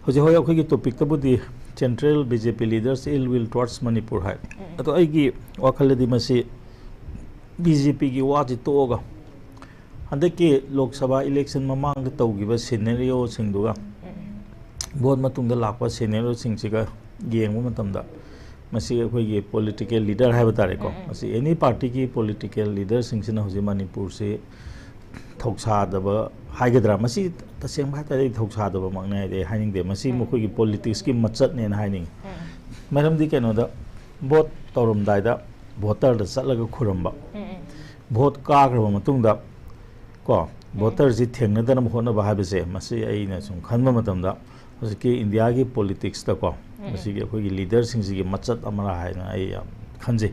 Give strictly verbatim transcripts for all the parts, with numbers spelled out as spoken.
ꯍꯧꯖꯤꯛ ꯍꯣꯏ ꯑꯩꯈꯣꯏꯒꯤ ꯇꯣꯄꯤꯛꯇꯕꯨꯗꯤ Central B J P leaders ill will towards Manipur ꯍꯥꯏ꯫ ꯑꯗꯣ ꯑꯩꯒꯤ ꯋꯥꯈꯜꯗꯗꯤ ꯃꯁꯤ B J Pꯒꯤ ꯋꯥꯁꯤ ꯇꯣꯛꯑꯒ ꯍꯟꯗꯛꯀꯤ ꯂꯣꯛ ꯁꯚꯥ ꯏꯂꯦꯛꯁꯟ ꯃꯃꯥꯡꯗ ꯇꯧꯈꯤꯕ ꯁꯤꯅꯦꯔꯤꯑꯣꯁꯤꯡꯗꯨꯒ ꯚꯣꯠ ꯃꯇꯨꯡꯗ ꯂꯥꯛꯄ ꯁꯤꯅꯦꯔꯤꯑꯣꯁꯤꯡꯁꯤꯒ ꯌꯦꯡꯕ ꯃꯇꯝꯗ ꯃꯁꯤ ꯑꯩꯈꯣꯏꯒꯤ ꯄꯣꯂꯤꯇꯤꯀꯦꯜ ꯂꯤꯗꯔ ꯍꯥꯏꯕ ꯇꯥꯔꯦꯀꯣ, ꯃꯁꯤ ꯑꯦꯅꯤ ꯄꯥꯔꯇꯤꯒꯤ ꯄꯣꯂꯤꯇꯤꯀꯦꯜ ꯂꯤꯗꯔꯁꯤꯡꯁꯤꯅ ꯍꯧꯖꯤꯛ ꯃꯅꯤꯄꯨꯔꯁꯤ ꯊꯧꯁꯥꯗꯕ ꯍꯥꯏꯒꯗ꯭ꯔꯥ, ꯃꯁꯤ ꯇꯁꯦꯡꯕ ꯍꯥꯏ ꯇꯥꯔꯗꯤ ꯊꯧꯁꯥꯗꯕꯃꯛꯅꯦ ꯍꯥꯏꯗꯤ ꯑꯩ ꯍꯥꯏꯅꯤꯡꯗꯦ꯫ ꯃꯁꯤ ꯃꯈꯣꯏꯒꯤ ꯄꯣꯂꯤꯇꯤꯛꯁꯀꯤ ꯃꯆꯠꯅꯦꯅ ꯍꯥꯏꯅꯤꯡꯉꯤ꯫ ꯃꯔꯝꯗꯤ ꯀꯩꯅꯣꯗ, ꯚꯣꯠ ꯇꯧꯔꯝꯗꯥꯏꯗ ꯚꯣꯇꯔꯗ ꯆꯠꯂꯒ ꯈꯨꯔꯝꯕ, ꯚꯣꯠ ꯀꯥꯈ꯭ꯔꯕ ꯃꯇꯨꯡꯗ ꯀꯣ, ꯚꯣꯇꯔꯁꯤ ꯊꯦꯡꯅꯗꯅꯕ ꯍꯣꯠꯅꯕ ꯍꯥꯏꯕꯁꯦ, ꯃꯁꯤ ꯑꯩꯅ ꯁꯨꯝ ꯈꯟꯕ ꯃꯇꯝꯗ ꯍꯧꯖꯤꯛꯀꯤ ꯏꯟꯗꯤꯌꯥꯒꯤ ꯄꯣꯂꯤꯇꯤꯛꯁꯇꯀꯣ, ꯃꯁꯤꯒꯤ ꯑꯩꯈꯣꯏꯒꯤ ꯂꯤꯗꯔꯁꯤꯡꯁꯤꯒꯤ ꯃꯆꯠ ꯑꯃꯔ ꯍꯥꯏꯅ ꯑꯩ ꯌꯥꯝ ꯈꯟꯖꯩ꯫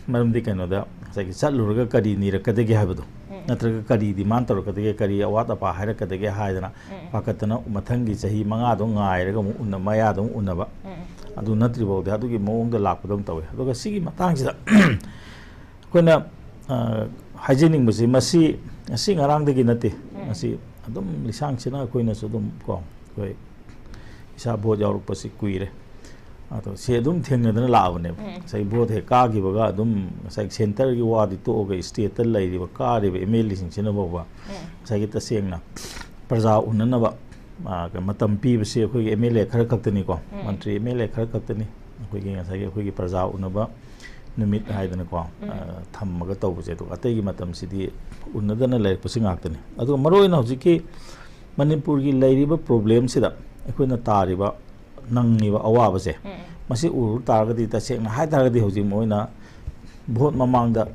ꯃꯔꯝꯗꯤ ꯀꯩꯅꯣꯗ, ꯉꯁꯥꯏꯒꯤ ꯆꯠꯂꯨꯔꯒ ꯀꯔꯤ ꯅꯤꯔꯛꯀꯗꯒꯦ ꯍꯥꯏꯕꯗꯣ, ꯅꯠꯇ꯭ꯔꯒ ꯀꯔꯤ ꯗꯤꯃꯥꯟ ꯇꯧꯔꯛꯀꯗꯒꯦ, ꯀꯔꯤ ꯑꯋꯥꯠ ꯑꯄꯥ ꯍꯥꯏꯔꯛꯀꯗꯒꯦ ꯍꯥꯏꯗꯅ ꯄꯥꯈꯠꯇꯅ ꯃꯊꯪꯒꯤ ꯆꯍꯤ ꯃꯉꯥꯗꯣ ꯉꯥꯏꯔꯒ ꯑꯃꯨꯛ ꯎꯟꯅ-, ꯃꯌꯥꯗ ꯑꯃꯨꯛ ꯎꯟꯅꯕ, ꯑꯗꯨ ꯅꯠꯇ꯭ꯔꯤꯐꯥꯎꯗꯤ ꯑꯗꯨꯒꯤ ꯃꯑꯣꯡꯗ ꯂꯥꯛꯄꯗꯧꯅ ꯇꯧꯋꯤ꯫ ꯑꯗꯨꯒ ꯁꯤꯒꯤ ꯃꯇꯥꯡꯁꯤꯗ ꯑꯩꯈꯣꯏꯅ, ꯑ, ꯍꯥꯏꯖꯅꯤꯡꯕꯁꯤ, ꯃꯁꯤ ꯉꯁꯤ ꯉꯔꯥꯡꯗꯒꯤ ꯅꯠꯇꯦ꯫ ꯃꯁꯤ ꯑꯗꯨꯝ ꯂꯤꯁꯥꯡꯁꯤꯅ ꯑꯩꯈꯣꯏꯅꯁꯨ ꯑꯗꯨꯝ ꯀꯣ, ꯑꯩꯈꯣꯏ ꯏꯁꯥ ꯚꯣꯠ ꯌꯥꯎꯔꯛꯄꯁꯤ ꯀꯨꯏꯔꯦ꯫ ꯑꯗꯣ ꯁꯤ ꯑꯗꯨꯝ ꯊꯦꯡꯅꯗꯅ ꯂꯥꯛꯑꯕꯅꯦꯕ꯫ ꯉꯁꯥꯏ ꯚꯣꯠ ꯍꯦꯛ ꯀꯥꯈꯤꯕꯒ ꯑꯗꯨꯝ ꯉꯁꯥꯏ ꯁꯦꯟꯇꯔꯒꯤ ꯋꯥꯗꯤ ꯇꯣꯛꯑꯒ ꯁ꯭ꯇꯦꯠꯇ ꯂꯩꯔꯤꯕ ꯀꯥꯔꯤꯕ M L Aꯁꯤꯡꯁꯤꯅ ꯐꯥꯎꯕ ꯉꯁꯥꯏꯒꯤ ꯇꯁꯦꯡꯅ ꯄ꯭ꯔꯖꯥ ꯎꯅꯅꯕ, ꯑ, ꯃꯇꯝ ꯄꯤꯕꯁꯤ ꯑꯩꯈꯣꯏꯒꯤ M L A ꯈꯔ ꯈꯛꯇꯅꯤꯀꯣ, ꯃꯟꯇ꯭ꯔꯤ M L A ꯈꯔ ꯈꯛꯇꯅꯤ꯫ ꯑꯩꯈꯣꯏꯒꯤ ꯉꯁꯥꯏꯒꯤ ꯑꯩꯈꯣꯏꯒꯤ ꯄ꯭ꯔꯖꯥ ꯎꯅꯕ ꯅꯨꯃꯤꯠ ꯍꯥꯏꯗꯅꯀꯣ, ꯑ, ꯊꯝꯃꯒ ꯇꯧꯕꯁꯦ꯫ ꯑꯗꯨꯒ ꯑꯇꯩꯒꯤ ꯃꯇꯝꯁꯤꯗꯤ ꯎꯅꯗꯅ ꯂꯩꯔꯛꯄꯁꯤ ꯉꯥꯛꯇꯅꯤ꯫ ꯑꯗꯨꯒ ꯃꯔꯨꯑꯣꯏꯅ ꯍꯧꯖꯤꯛꯀꯤ ꯃꯅꯤꯄꯨꯔꯒꯤ ꯂꯩꯔꯤꯕ ꯄ꯭ꯔꯣꯕ꯭ꯂꯦꯝꯁꯤꯗ ꯑꯩꯈꯣꯏꯅ ꯇꯥꯔꯤꯕ, ꯅꯪꯉꯤꯕ ꯑꯋꯥꯕꯁꯦ, ꯃꯁꯤ ꯎꯔꯨ ꯇꯥꯔꯒꯗꯤ, ꯇꯁꯦꯡꯅ ꯍꯥꯏ ꯇꯥꯔꯒꯗꯤ, ꯍꯧꯖꯤꯛ ꯃꯣꯏꯅ ꯚꯣꯠ ꯃꯃꯥꯡꯗ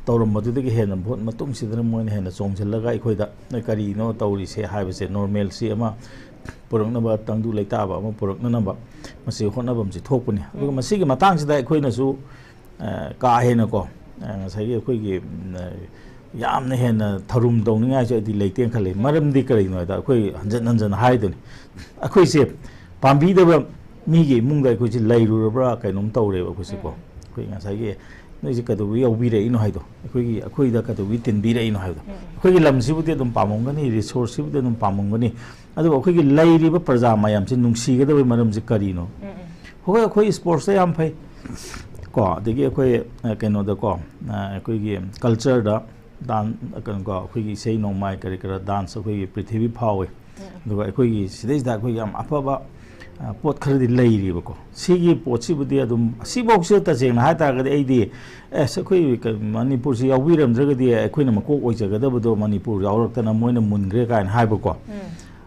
ꯇꯧꯔꯝꯕꯗꯨꯗꯒꯤ ꯍꯦꯟꯅ ꯚꯣꯠ ꯃꯇꯨꯡꯁꯤꯗꯅ ꯃꯣꯏꯅ ꯍꯦꯟꯅ ꯆꯣꯡꯁꯤꯜꯂꯒ ꯑꯩꯈꯣꯏꯗ "ꯅꯣꯏ ꯀꯔꯤꯅꯣ ꯇꯧꯔꯤꯁꯦ?" ꯍꯥꯏꯕꯁꯦ, normalcy ꯑꯃ ꯄꯨꯔꯛꯅꯕ, ꯇꯪꯗꯨ ꯂꯩꯇꯥꯕ ꯑꯃ ꯄꯨꯔꯛꯅꯅꯕ ꯃꯁꯤ ꯍꯣꯠꯅꯐꯝꯁꯤ ꯊꯣꯛꯄꯅꯤ꯫ ꯑꯗꯨꯒ ꯃꯁꯤꯒꯤ ꯃꯇꯥꯡꯁꯤꯗ ꯑꯩꯈꯣꯏꯅꯁꯨ ꯑ, ꯀꯥ ꯍꯦꯟꯅꯀꯣ, ꯑ, ꯉꯁꯥꯏꯒꯤ ꯑꯩꯈꯣꯏꯒꯤ, ꯎꯝ, ꯑ, ꯌꯥꯝꯅ ꯍꯦꯟꯅ ꯊꯧꯔꯨꯝ ꯇꯧꯅꯤꯡꯉꯥꯏꯁꯨ ꯑꯩꯗꯤ ꯂꯩꯇꯦꯅ ꯈꯜꯂꯤ꯫ ꯃꯔꯝꯗꯤ ꯀꯔꯤꯒꯤꯅꯣ ꯍꯥꯏꯗ, ꯑꯩꯈꯣꯏ ꯍꯟꯖꯟ ꯍꯟꯖꯟ ꯍꯥꯏꯗꯨꯅꯤ, ꯑꯩꯈꯣꯏꯁꯦ ꯄꯥꯝꯕꯤꯗꯕ ꯃꯤꯒꯤ ꯏꯃꯨꯡꯗ ꯑꯩꯈꯣꯏꯁꯦ ꯂꯩꯔꯨꯔꯕ꯭ꯔꯥ ꯀꯩꯅꯣꯝ ꯇꯧꯔꯦꯕ ꯑꯩꯈꯣꯏꯁꯦꯀꯣ꯫ ꯑꯩꯈꯣꯏ ꯉꯁꯥꯏꯒꯤ "ꯅꯣꯏꯁꯦ ꯀꯩꯗꯧꯕ ꯌꯥꯎꯕꯤꯔꯛꯏꯅꯣ?" ꯍꯥꯏꯗꯣ, ꯑꯩꯈꯣꯏꯒꯤ, ꯑꯩꯈꯣꯏꯗ ꯀꯩꯗꯧꯕ ꯇꯤꯟꯕꯤꯔꯛꯏꯅꯣ ꯍꯥꯏꯕꯗꯣ꯫ ꯑꯩꯈꯣꯏꯒꯤ ꯂꯝꯁꯤꯕꯨꯗꯤ ꯑꯗꯨꯝ ꯄꯥꯝꯃꯝꯒꯅꯤ, resourceꯁꯤꯕꯨꯗꯤ ꯑꯗꯨꯝ ꯄꯥꯝꯃꯝꯒꯅꯤ, ꯑꯗꯨꯕꯨ ꯑꯩꯈꯣꯏꯒꯤ ꯂꯩꯔꯤꯕ ꯄ꯭ꯔꯖꯥ ꯃꯌꯥꯝꯁꯤ ꯅꯨꯡꯁꯤꯒꯗꯕꯒꯤ ꯃꯔꯝꯁꯤ ꯀꯔꯤꯅꯣ? ꯍꯣꯏ, ꯑꯩꯈꯣꯏ ꯁ꯭ꯄꯣꯔꯠꯁꯇ ꯌꯥꯝ ꯐꯩ ꯀꯣ, ꯑꯗꯒꯤ ꯑꯩꯈꯣꯏ ꯑ, ꯀꯩꯅꯣꯗꯀꯣ, ꯑ, ꯑꯩꯈꯣꯏꯒꯤ ꯀꯜꯆꯔꯗ ꯗꯥꯟ ꯀꯩꯅꯣꯀꯣ, ꯑꯩꯈꯣꯏꯒꯤ ꯏꯁꯩ ꯅꯣꯡꯃꯥꯏ ꯀꯔꯤ ꯀꯔꯥ ꯗꯥꯟꯁ ꯑꯩꯈꯣꯏꯒꯤ ꯄ꯭ꯔꯤꯊꯤꯕꯤ ꯐꯥꯎꯋꯤ꯫ ꯑꯗꯨꯒ ꯑꯩꯈꯣꯏꯒꯤ ꯁꯤꯗꯩꯁꯤꯗ ꯑꯩꯈꯣꯏꯒꯤ ꯌꯥꯝ ꯑꯐꯕ ꯑ, ꯄꯣꯠ ꯈꯔꯗꯤ ꯂꯩꯔꯤꯕꯀꯣ꯫ ꯁꯤꯒꯤ ꯄꯣꯠꯁꯤꯕꯨꯗꯤ ꯑꯗꯨꯝ, ꯁꯤꯐꯧꯁꯦ ꯇꯁꯦꯡꯅ ꯍꯥꯏꯇꯥꯔꯒꯗꯤ ꯑꯩꯗꯤ, ꯑꯦꯁ, ꯑꯩꯈꯣꯏ ꯀ-, ꯃꯅꯤꯄꯨꯔꯁꯤ ꯌꯥꯎꯕꯤꯔꯝꯗ꯭ꯔꯒꯗꯤ ꯑꯩꯈꯣꯏꯅ ꯃꯀꯣꯛ ꯑꯣꯏꯖꯒꯗꯕꯗꯣ ꯃꯅꯤꯄꯨꯔ ꯌꯥꯎꯔꯛꯇꯅ ꯃꯣꯏꯅ ꯃꯨꯟꯈ꯭ꯔꯦ ꯀꯥꯏꯅ ꯍꯥꯏꯕꯀꯣ꯫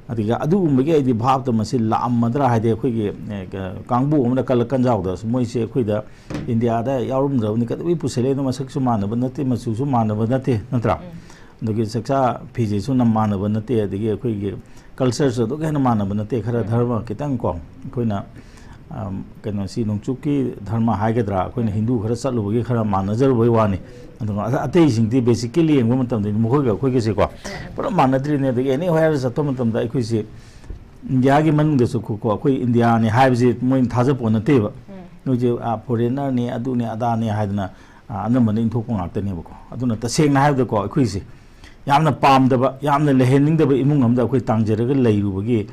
ꯑꯗꯨꯒ ꯑꯗꯨꯒꯨꯝꯕꯒꯤ ꯑꯩꯗꯤ ꯚꯥꯞꯇ ꯃꯁꯤ ꯂꯥꯛꯑꯝꯃꯗ꯭ꯔꯥ ꯍꯥꯏꯗꯤ ꯑꯩꯈꯣꯏꯒꯤ, ꯑꯦ, ꯀ-, ꯀꯥꯡꯕꯨ ꯑꯃꯅ ꯀꯜꯂꯛ ꯀꯟꯖꯥꯎꯗ ꯃꯣꯏꯁꯦ ꯑꯩꯈꯣꯏꯗ ꯏꯟꯗꯤꯌꯥꯗ ꯌꯥꯎꯔꯝꯗ꯭ꯔꯕꯅꯤ, ꯀꯩꯗꯧꯕꯩ ꯄꯨꯁꯜꯂꯛꯏꯅꯣ? ꯃꯁꯛꯁꯨ ꯃꯥꯟꯅꯕ ꯅꯠꯇꯦ, ꯃꯆꯨꯁꯨ ꯃꯥꯟꯅꯕ ꯅꯠꯇꯦ, ꯅꯠꯇ꯭ꯔꯥ? ꯑꯗꯒꯤ ꯆꯥꯛꯆꯥ ꯐꯤꯖꯦꯠꯁꯨ ꯅꯝ ꯃꯥꯟꯅꯕ ꯅꯠꯇꯦ, ꯑꯗꯒꯤ ꯑꯩꯈꯣꯏꯒꯤ ꯀꯜꯆꯔꯁꯨ ꯑꯗꯨꯛ ꯍꯦꯟꯅ ꯃꯥꯟꯅꯕ ꯅꯠꯇꯦ, ꯈꯔ ꯙꯔꯃ ꯈꯤꯇꯪ ꯀꯣ, ꯑꯩꯈꯣꯏꯅ, ꯑꯝ, ꯀꯩꯅꯣꯁꯤ ꯅꯣꯡꯆꯨꯞꯀꯤ ꯙꯔꯃ ꯍꯥꯏꯒꯗ꯭ꯔꯥ, ꯑꯩꯈꯣꯏꯅ ꯍꯤꯟꯗꯨ ꯈꯔ ꯆꯠꯂꯨꯕꯒꯤ ꯈꯔ ꯃꯥꯟꯅꯖꯔꯨꯕꯒꯤ ꯋꯥꯅꯤ꯫ ꯑꯗꯨꯒ ꯑ-, ꯑꯇꯩꯁꯤꯡꯗꯤ basically ꯌꯦꯡꯕ ꯃꯇꯝꯗ ꯃꯈꯣꯏꯒ ꯑꯩꯈꯣꯏꯒꯁꯦꯀꯣ ꯄꯨꯔꯥ ꯃꯥꯟꯅꯗ꯭ꯔꯤꯅꯦ꯫ ꯑꯗꯒꯤ anywhere ꯆꯠꯄ ꯃꯇꯝꯗ ꯑꯩꯈꯣꯏꯁꯦ ꯏꯟꯗꯤꯌꯥꯒꯤ ꯃꯅꯨꯡꯗꯁꯨ ꯀꯣ, ꯑꯩꯈꯣꯏ ꯏꯟꯗꯤꯌꯥꯅꯤ ꯍꯥꯏꯕꯁꯦ ꯃꯣꯏꯅ ꯊꯥꯖꯄꯣꯠ ꯅꯠꯇꯦꯕ꯫ ꯅꯣꯏꯁꯦ, ꯑ, ꯐꯣꯔꯦꯟꯅꯔꯅꯤ, ꯑꯗꯨꯅꯤ ꯑꯗꯥꯅꯤ ꯍꯥꯏꯗꯅ, ꯑ, ꯑꯅꯝꯕꯅ ꯏꯟꯊꯣꯛꯄ ꯉꯥꯛꯇꯅꯦꯕꯀꯣ꯫ ꯑꯗꯨꯅ ꯇꯁꯦꯡꯅ ꯍꯥꯏꯕꯗꯀꯣ ꯑꯩꯈꯣꯏꯁꯦ ꯌꯥꯝꯅ ꯄꯥꯝꯗꯕ, ꯌꯥꯝꯅ ꯂꯩꯍꯟꯅꯤꯡꯗꯕ ꯏꯃꯨꯡ ꯑꯃꯗ ꯑꯩꯈꯣꯏ ꯇꯥꯡꯖꯔꯒ ꯂꯩꯔꯨꯕꯒꯤ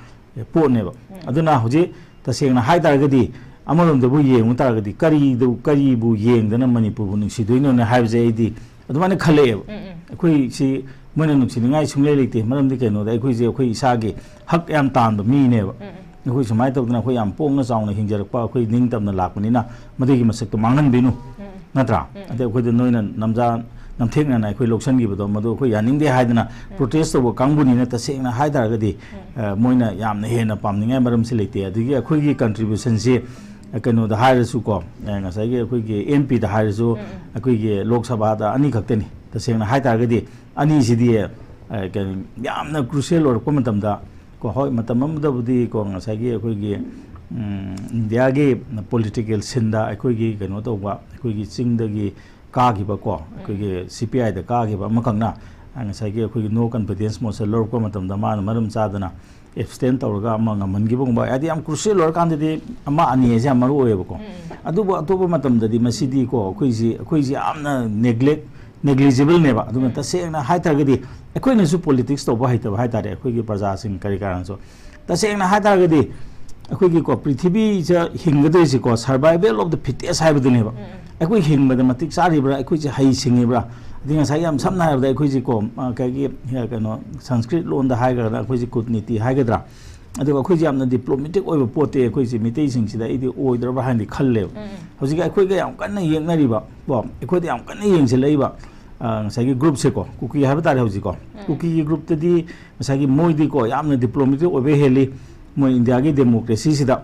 ꯄꯣꯠꯅꯦꯕ꯫ ꯑꯗꯨꯅ ꯍꯧꯖꯤꯛ ꯇꯁꯦꯡꯅ ꯍꯥꯏ ꯇꯥꯔꯒꯗꯤ ꯑꯃꯔꯣꯝꯗꯕꯨ ꯌꯦꯡꯉꯨ ꯇꯥꯔꯒꯗꯤ ꯀꯔꯤꯗꯨ, ꯀꯔꯤꯕꯨ ꯌꯦꯡꯗꯅ ꯃꯅꯤꯄꯨꯔꯕꯨ ꯅꯨꯡꯁꯤꯗꯣꯏꯅꯣꯅꯦ ꯍꯥꯏꯕꯁꯦ ꯑꯩꯗꯤ ꯑꯗꯨꯃꯥꯏꯅ ꯈꯜꯂꯛꯑꯦꯕ꯫ ꯑꯩꯈꯣꯏꯁꯤ ꯃꯣꯏꯅ ꯅꯨꯡꯁꯤꯅꯤꯡꯉꯥꯏ ꯁꯨꯡꯂꯩ ꯂꯩꯇꯦ꯫ ꯃꯔꯝꯗꯤ ꯀꯩꯅꯣꯗ ꯑꯩꯈꯣꯏꯁꯦ ꯑꯩꯈꯣꯏ ꯏꯁꯥꯒꯤ ꯍꯛ ꯌꯥꯝ ꯇꯥꯟꯕ ꯃꯤꯅꯦꯕ꯫ ꯑꯩꯈꯣꯏ ꯁꯨꯃꯥꯏꯅ ꯇꯧꯗꯅ ꯑꯩꯈꯣꯏ ꯌꯥꯝ ꯄꯣꯡꯅ ꯆꯥꯎꯅ ꯍꯤꯡꯖꯔꯛꯄ, ꯑꯩꯈꯣꯏ ꯅꯤꯡꯇꯝꯅ ꯂꯥꯛꯄꯅꯤꯅ ꯃꯗꯨꯒꯤ ꯃꯁꯛꯇꯣ ꯃꯥꯡꯍꯟꯕꯤꯅꯨ꯫ ꯅꯠꯇ꯭ꯔꯥ? ꯑꯗꯩ ꯑꯩꯈꯣꯏꯗ ꯅꯣꯏꯅ ꯅꯝꯖꯥ ꯅꯝꯊꯦꯛꯅꯅ ꯑꯩꯈꯣꯏ ꯂꯧꯁꯤꯟꯈꯤꯕꯗꯣ ꯃꯗꯨ ꯑꯩꯈꯣꯏ ꯌꯥꯅꯤꯡꯗꯦ ꯍꯥꯏꯗꯅ protest ꯇꯧꯕ ꯀꯥꯡꯕꯨꯅꯤꯅ ꯇꯁꯦꯡꯅ ꯍꯥꯏ ꯇꯥꯔꯒꯗꯤ, ꯑ, ꯃꯣꯏꯅ ꯌꯥꯝꯅ ꯍꯦꯟꯅ ꯄꯥꯝꯅꯤꯡꯉꯥꯏ ꯃꯔꯝꯁꯤ ꯂꯩꯇꯦ꯫ ꯑꯗꯒꯤ ꯑꯩꯈꯣꯏꯒꯤ contribution ꯁꯤ, ꯑ, ꯀꯩꯅꯣꯗ ꯍꯥꯏꯔꯁꯨꯀꯣ, ꯑ, ꯉꯁꯥꯏꯒꯤ ꯑꯩꯈꯣꯏꯒꯤ M P ꯗ ꯍꯥꯏꯔꯁꯨ, ꯑꯩꯈꯣꯏꯒꯤ ꯂꯣꯛ ꯁꯚꯥꯗ ꯑꯅꯤꯈꯛꯇꯅꯤ꯫ ꯇꯁꯦꯡꯅ ꯍꯥꯏ ꯇꯥꯔꯒꯗꯤ ꯑꯅꯤꯁꯤꯗꯤ, ꯑ, ꯀꯩꯅꯣ, ꯌꯥꯝꯅ crucial ꯑꯣꯏꯔꯛꯄ ꯃꯇꯝꯗ ꯀꯣ, ꯍꯣꯏ, ꯃꯇꯝ ꯑꯃꯗꯕꯨꯗꯤ ꯀꯣ, ꯉꯁꯥꯏꯒꯤ ꯑꯩꯈꯣꯏꯒꯤ, ꯎꯝ, ꯏꯟꯗꯤꯌꯥꯒꯤ political scene ꯗ ꯑꯩꯈꯣꯏꯒꯤ ꯀꯩꯅꯣ ꯇꯧꯕ, ꯑꯩꯈꯣꯏꯒꯤ ꯆꯤꯡꯗꯒꯤ ꯀꯥꯈꯤꯕ ꯀꯣ, ꯑꯩꯈꯣꯏꯒꯤ C P I ꯗ ꯀꯥꯈꯤꯕ ꯑꯃꯈꯛꯅ, ꯑ, ꯉꯁꯥꯏꯒꯤ ꯑꯩꯈꯣꯏꯒꯤ no confidence motion ꯂꯧꯔꯛꯄ ꯃꯇꯝꯗ ꯃꯥꯅ ꯃꯔꯝ ꯆꯥꯗꯅ abstain ꯇꯧꯔꯒ ꯑꯃ ꯉꯝꯍꯟꯈꯤꯕꯒꯨꯝꯕ, ꯍꯥꯏꯗꯤ ꯌꯥꯝ crucial ꯑꯣꯏꯔꯀꯥꯟꯗꯗꯤ ꯑꯃ ꯑꯅꯤ ꯍꯥꯏꯁꯦ ꯌꯥꯝ ꯃꯔꯨ ꯑꯣꯏꯌꯦꯕꯀꯣ꯫ ꯑꯗꯨꯕꯨ ꯑꯇꯣꯞꯄ ꯃꯇꯝꯗꯗꯤ ꯃꯁꯤꯗꯤ ꯀꯣ, ꯑꯩꯈꯣꯏꯁꯤ, ꯑꯩꯈꯣꯏꯁꯤ ꯌꯥꯝꯅ neglect ꯅꯦꯒ꯭ꯂꯤꯖꯤꯕꯜꯅꯦꯕ꯫ ꯑꯗꯨꯅ ꯇꯁꯦꯡꯅ ꯍꯥꯏꯇꯥꯔꯒꯗꯤ ꯑꯩꯈꯣꯏꯅꯁꯨ ꯄꯣꯂꯤꯇꯤꯛꯁ ꯇꯧꯕ ꯍꯩꯇꯕ ꯍꯥꯏꯇꯥꯔꯦ, ꯑꯩꯈꯣꯏꯒꯤ ꯄ꯭ꯔꯖꯥꯁꯤꯡ ꯀꯔꯤ ꯀꯔꯥꯅꯁꯨ꯫ ꯇꯁꯦꯡꯅ ꯍꯥꯏꯇꯥꯔꯒꯗꯤ ꯑꯩꯈꯣꯏꯒꯤꯀꯣ ꯄ꯭ꯔꯤꯊꯤꯕꯤꯁꯤꯗ ꯍꯤꯡꯒꯗꯣꯏꯁꯤꯀꯣ, survival of the fittest ꯍꯥꯏꯕꯗꯨꯅꯦꯕ꯫ ꯑꯩꯈꯣꯏ ꯍꯤꯡꯕꯗ ꯃꯇꯤꯛ ꯆꯥꯔꯤꯕ꯭ꯔꯥ, ꯑꯩꯈꯣꯏꯁꯦ ꯍꯩ ꯁꯤꯡꯉꯤꯕ꯭ꯔꯥ, ꯑꯗꯩ ꯉꯁꯥꯏ ꯌꯥꯝ ꯁꯝꯅ ꯍꯥꯏꯔꯕꯗ ꯑꯩꯈꯣꯏꯁꯤꯀꯣ, ꯑ, ꯀꯩꯒꯤ, ꯑ, ꯀꯩꯅꯣ, ꯁꯪꯁꯀ꯭ꯔꯤꯠ ꯂꯣꯟꯗ ꯍꯥꯏꯔꯒꯅ ꯑꯩꯈꯣꯏꯁꯦ ꯀꯨꯠꯅꯤꯇꯤ ꯍꯥꯏꯒꯗ꯭ꯔꯥ, ꯑꯗꯨꯒ ꯑꯩꯈꯣꯏꯁꯦ ꯌꯥꯝꯅ ꯗꯤꯄ꯭ꯂꯣꯃꯦꯇꯤꯛ ꯑꯣꯏꯕ ꯄꯣꯠꯇꯤ ꯑꯩꯈꯣꯏꯁꯦ ꯃꯤꯇꯩꯁꯤꯡꯁꯤꯗ ꯑꯩꯗꯤ ꯑꯣꯏꯗ꯭ꯔꯕ꯭ꯔꯥ ꯍꯥꯏꯅꯗꯤ ꯈꯜꯂꯦꯕ꯫ ꯍꯧꯖꯤꯛ ꯑꯩꯈꯣꯏꯒ ꯌꯥꯝ ꯀꯟꯅ ꯌꯦꯛꯅꯔꯤꯕ ꯀꯣ, ꯑꯩꯈꯣꯏꯗ ꯌꯥꯝ ꯀꯟꯅ ꯌꯦꯡꯁꯤꯜꯂꯛꯏꯕ, ꯑ, ꯉꯁꯥꯏꯒꯤ ꯒ꯭ꯔꯨꯞꯁꯦꯀꯣ, ꯀꯨꯀꯤ ꯍꯥꯏꯕ ꯇꯥꯔꯦ ꯍꯧꯖꯤꯛꯀꯣ꯫ ꯀꯨꯀꯤꯒꯤ ꯒ꯭ꯔꯨꯞꯇꯗꯤ ꯉꯁꯥꯏꯒꯤ ꯃꯣꯏꯗꯤꯀꯣ ꯌꯥꯝꯅ ꯗꯤꯄ꯭ꯂꯣꯃꯦꯇꯤꯛ ꯑꯣꯏꯕ ꯍꯦꯜꯂꯤ꯫ ꯃꯣꯏ ꯏꯟꯗꯤꯌꯥꯒꯤ ꯗꯦꯃꯣꯀ꯭ꯔꯦꯁꯤꯁꯤꯗ,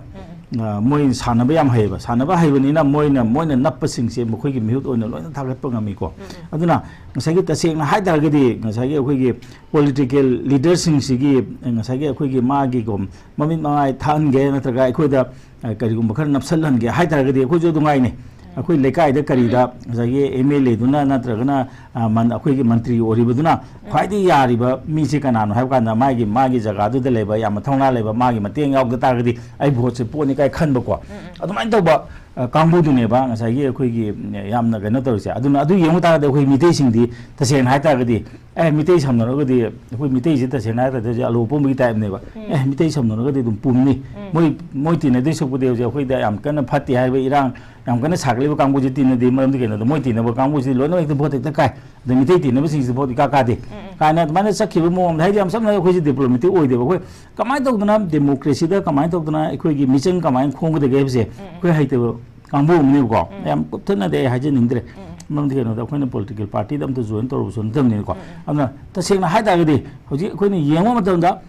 ꯑ, ꯃꯣꯏ ꯁꯥꯟꯅꯕ ꯌꯥꯝ ꯍꯩꯌꯦꯕ꯫ ꯁꯥꯟꯅꯕ ꯍꯩꯕꯅꯤꯅ ꯃꯣꯏꯅ, ꯃꯣꯏꯅ ꯅꯞꯄꯁꯤꯡꯁꯦ ꯃꯈꯣꯏꯒꯤ ꯃꯤꯍꯨꯠ ꯑꯣꯏꯅ ꯂꯣꯏꯅ ꯊꯥꯒꯠꯄ ꯉꯝꯃꯤꯀꯣ꯫ ꯑꯗꯨꯅ ꯉꯁꯥꯏꯒꯤ ꯇꯁꯦꯡꯅ ꯍꯥꯏ ꯇꯥꯔꯒꯗꯤ ꯉꯁꯥꯏꯒꯤ ꯑꯩꯈꯣꯏꯒꯤ ꯄꯣꯂꯤꯇꯤꯀꯦꯜ ꯂꯤꯗꯔꯁꯤꯡꯁꯤꯒꯤ ꯉꯁꯥꯏꯒꯤ ꯑꯩꯈꯣꯏꯒꯤ ꯃꯥꯒꯤꯀꯣ ꯃꯃꯤꯠ ꯃꯃꯥꯏ ꯊꯛꯍꯟꯒꯦ ꯅꯠꯇ꯭ꯔꯒ ꯑꯩꯈꯣꯏꯗ, ꯑ, ꯀꯔꯤꯒꯨꯝꯕ ꯈꯔ ꯅꯞꯁꯜꯍꯟꯒꯦ ꯍꯥꯏ ꯇꯥꯔꯒꯗꯤ ꯑꯩꯈꯣꯏꯁꯨ ꯑꯗꯨꯝ ꯉꯥꯏꯅꯦ꯫ ꯑꯩꯈꯣꯏ ꯂꯩꯀꯥꯏꯗ ꯀꯔꯤꯗ ꯉꯁꯥꯏꯒꯤ ꯑꯦꯝ ꯑꯦꯜ ꯑꯦꯗꯨꯅ ꯅꯠꯇ꯭ꯔꯒꯅ, ꯑ, ꯃꯟ-, ꯑꯩꯈꯣꯏꯒꯤ ꯃꯟꯇ꯭ꯔꯤ ꯑꯣꯏꯔꯤꯕꯗꯨꯅ ꯈ꯭ꯋꯥꯏꯗꯒꯤ ꯌꯥꯔꯤꯕ ꯃꯤꯁꯦ ꯀꯅꯥꯅꯣ ꯍꯥꯏꯕ ꯀꯥꯟꯗ ꯃꯥꯒꯤ, ꯃꯥꯒꯤ ꯖꯒꯥꯗꯨꯗ ꯂꯩꯕ ꯌꯥꯝ ꯃꯊꯧꯅꯥ ꯂꯩꯕ ꯃꯥꯒꯤ ꯃꯇꯦꯡ ꯌꯥꯎꯗ ꯇꯥꯔꯒꯗꯤ ꯑꯩ ꯚꯣꯠꯁꯦ ꯄꯣꯠꯅꯤ ꯀꯥꯏ ꯈꯟꯕꯀꯣ꯫ ꯑꯗꯨꯃꯥꯏꯅ ꯇꯧꯕ, ꯑ, ꯀꯥꯡꯕꯨꯗꯨꯅꯦꯕ ꯉꯁꯥꯏꯒꯤ ꯑꯩꯈꯣꯏꯒꯤ, ꯎꯝ, ꯌꯥꯝꯅ ꯀꯩꯅꯣ ꯇꯧꯔꯤꯁꯦ꯫ ꯑꯗꯨꯅ ꯑꯗꯨ ꯌꯦꯡꯕ ꯇꯥꯔꯒꯗꯤ ꯑꯩꯈꯣꯏ ꯃꯤꯇꯩꯁꯤꯡꯗꯤ ꯇꯁꯦꯡꯅ ꯍꯥꯏ ꯇꯥꯔꯒꯗꯤ ꯑꯦ, ꯃꯤꯇꯩ ꯁꯝꯅꯔꯒꯗꯤ ꯑꯩꯈꯣꯏ ꯃꯤꯇꯩꯁꯤ ꯇꯁꯦꯡꯅ ꯍꯥꯏꯔꯒꯗꯤ ꯍꯧꯖꯤꯛ ꯑꯂꯨ ꯑꯄꯨꯝꯕꯒꯤ ꯇꯥꯏꯞꯅꯦꯕ꯫ ꯑꯦ, ꯃꯤꯇꯩ ꯁꯝꯅꯔꯒꯗꯤ ꯑꯗꯨꯝ ꯄꯨꯝꯅꯤ꯫ ꯃꯣꯏ, ꯃꯣꯏ ꯇꯤꯟꯅꯗꯣꯏ ꯁꯔꯨꯛꯄꯨꯗꯤ ꯍꯧꯖꯤꯛ ꯑꯩꯈꯣꯏꯗ ꯌꯥꯝ ꯀꯟꯅ ꯐꯠꯇꯦ ꯍꯥꯏꯕ ꯏꯔꯥꯡ ꯌꯥꯝ ꯀꯟꯅ ꯁꯥꯒꯠꯂꯤꯕ ꯀꯥꯡꯕꯨꯁꯤ ꯇꯤꯟꯅꯗꯦ꯫ ꯃꯔꯝꯗꯤ ꯀꯩꯅꯣꯗ ꯃꯣꯏ ꯇꯤꯟꯅꯕ ꯀꯥꯡꯕꯨꯁꯤꯗꯤ ꯂꯣꯏꯅꯃꯛ ꯍꯦꯛꯇ ꯚꯣꯠ ꯍꯦꯛꯇ ꯀꯥꯏ꯫ ꯑꯗꯩ ꯃꯤꯇꯩ ꯇꯤꯟꯅꯕꯁꯤꯡꯁꯤꯗꯤ ꯚꯣꯠ ꯏꯀꯥ ꯀꯥꯗꯦ꯫ ꯀꯥꯏꯅ ꯑꯗꯨꯃꯥꯏꯅ ꯆꯠꯈꯤꯕ ꯃꯑꯣꯡꯗ, ꯍꯥꯏꯗꯤ ꯌꯥꯝ ꯁꯝꯅ ꯍꯥꯏꯔꯕꯗ ꯑꯩꯈꯣꯏꯁꯤ ꯗꯤꯄ꯭ꯂꯣꯃꯦꯇꯤꯛ ꯑꯣꯏꯗꯦꯕ꯫ ꯑꯩꯈꯣꯏ ꯀꯃꯥꯏꯅ ꯇꯧꯗꯅ ꯗꯦꯃꯣꯀ꯭ꯔꯦꯁꯤꯗ ꯀꯃꯥꯏꯅ ꯇꯧꯗꯅ ꯑꯩꯈꯣꯏꯒꯤ ꯃꯤꯆꯪ ꯀꯃꯥꯏꯅ ꯈꯣꯝꯒꯗꯒꯦ ꯍꯥꯏꯕꯁꯦ ꯑꯩꯈꯣꯏ ꯍꯩꯇꯕ ꯀꯥꯡꯕꯨ ꯑꯃꯅꯦꯕꯀꯣ꯫ ꯌꯥꯝ ꯀꯨꯞꯊꯅꯗꯤ ꯑꯩ ꯍꯥꯏꯖꯅꯤꯡꯗ꯭ꯔꯦ꯫ ꯃꯔꯝꯗꯤ ꯀꯩꯅꯣꯗ ꯑꯩꯈꯣꯏꯅ ꯄꯣꯂꯤꯇꯤꯀꯦꯜ ꯄꯥꯔꯇꯤꯗ ꯑꯝꯇ ꯖꯣꯏꯟ ꯇꯧꯔꯨꯕꯁꯨ ꯅꯠꯇꯕꯅꯤꯅꯀꯣ꯫ ꯑꯗꯨꯅ ꯇꯁꯦꯡꯅ ꯍꯥꯏ ꯇꯥꯔꯒꯗꯤ ꯍꯧꯖꯤꯛ ꯑꯩꯈꯣꯏꯅ ꯌꯦꯡꯕ ꯃꯇꯝꯗ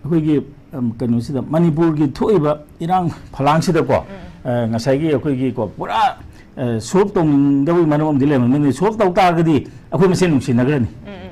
ꯑꯩꯈꯣꯏꯒꯤ, ꯎꯝ, ꯀꯩꯅꯣꯁꯤꯗ ꯃꯅꯤꯄꯨꯔꯒꯤ ꯊꯣꯛꯏꯕ ꯏꯔꯥꯡ ꯐꯂꯥꯡꯁꯤꯗꯀꯣ, ꯑ, ꯉꯁꯥꯏꯒꯤ ꯑꯩꯈꯣꯏꯒꯤꯀꯣ ꯄꯨꯔꯥ, ꯑ, ꯁꯣꯜꯕ ꯇꯧꯅꯤꯡꯗꯕꯒꯤ ꯃꯔꯝ ꯑꯃꯗꯤ ꯂꯩꯔꯝꯒꯅꯤ꯫ ꯁꯣꯜꯕ ꯇꯧ ꯇꯥꯔꯒꯗꯤ ꯑꯩꯈꯣꯏ ꯃꯁꯦꯟ ꯅꯨꯡꯁꯤꯅꯈ꯭ꯔꯅꯤ꯫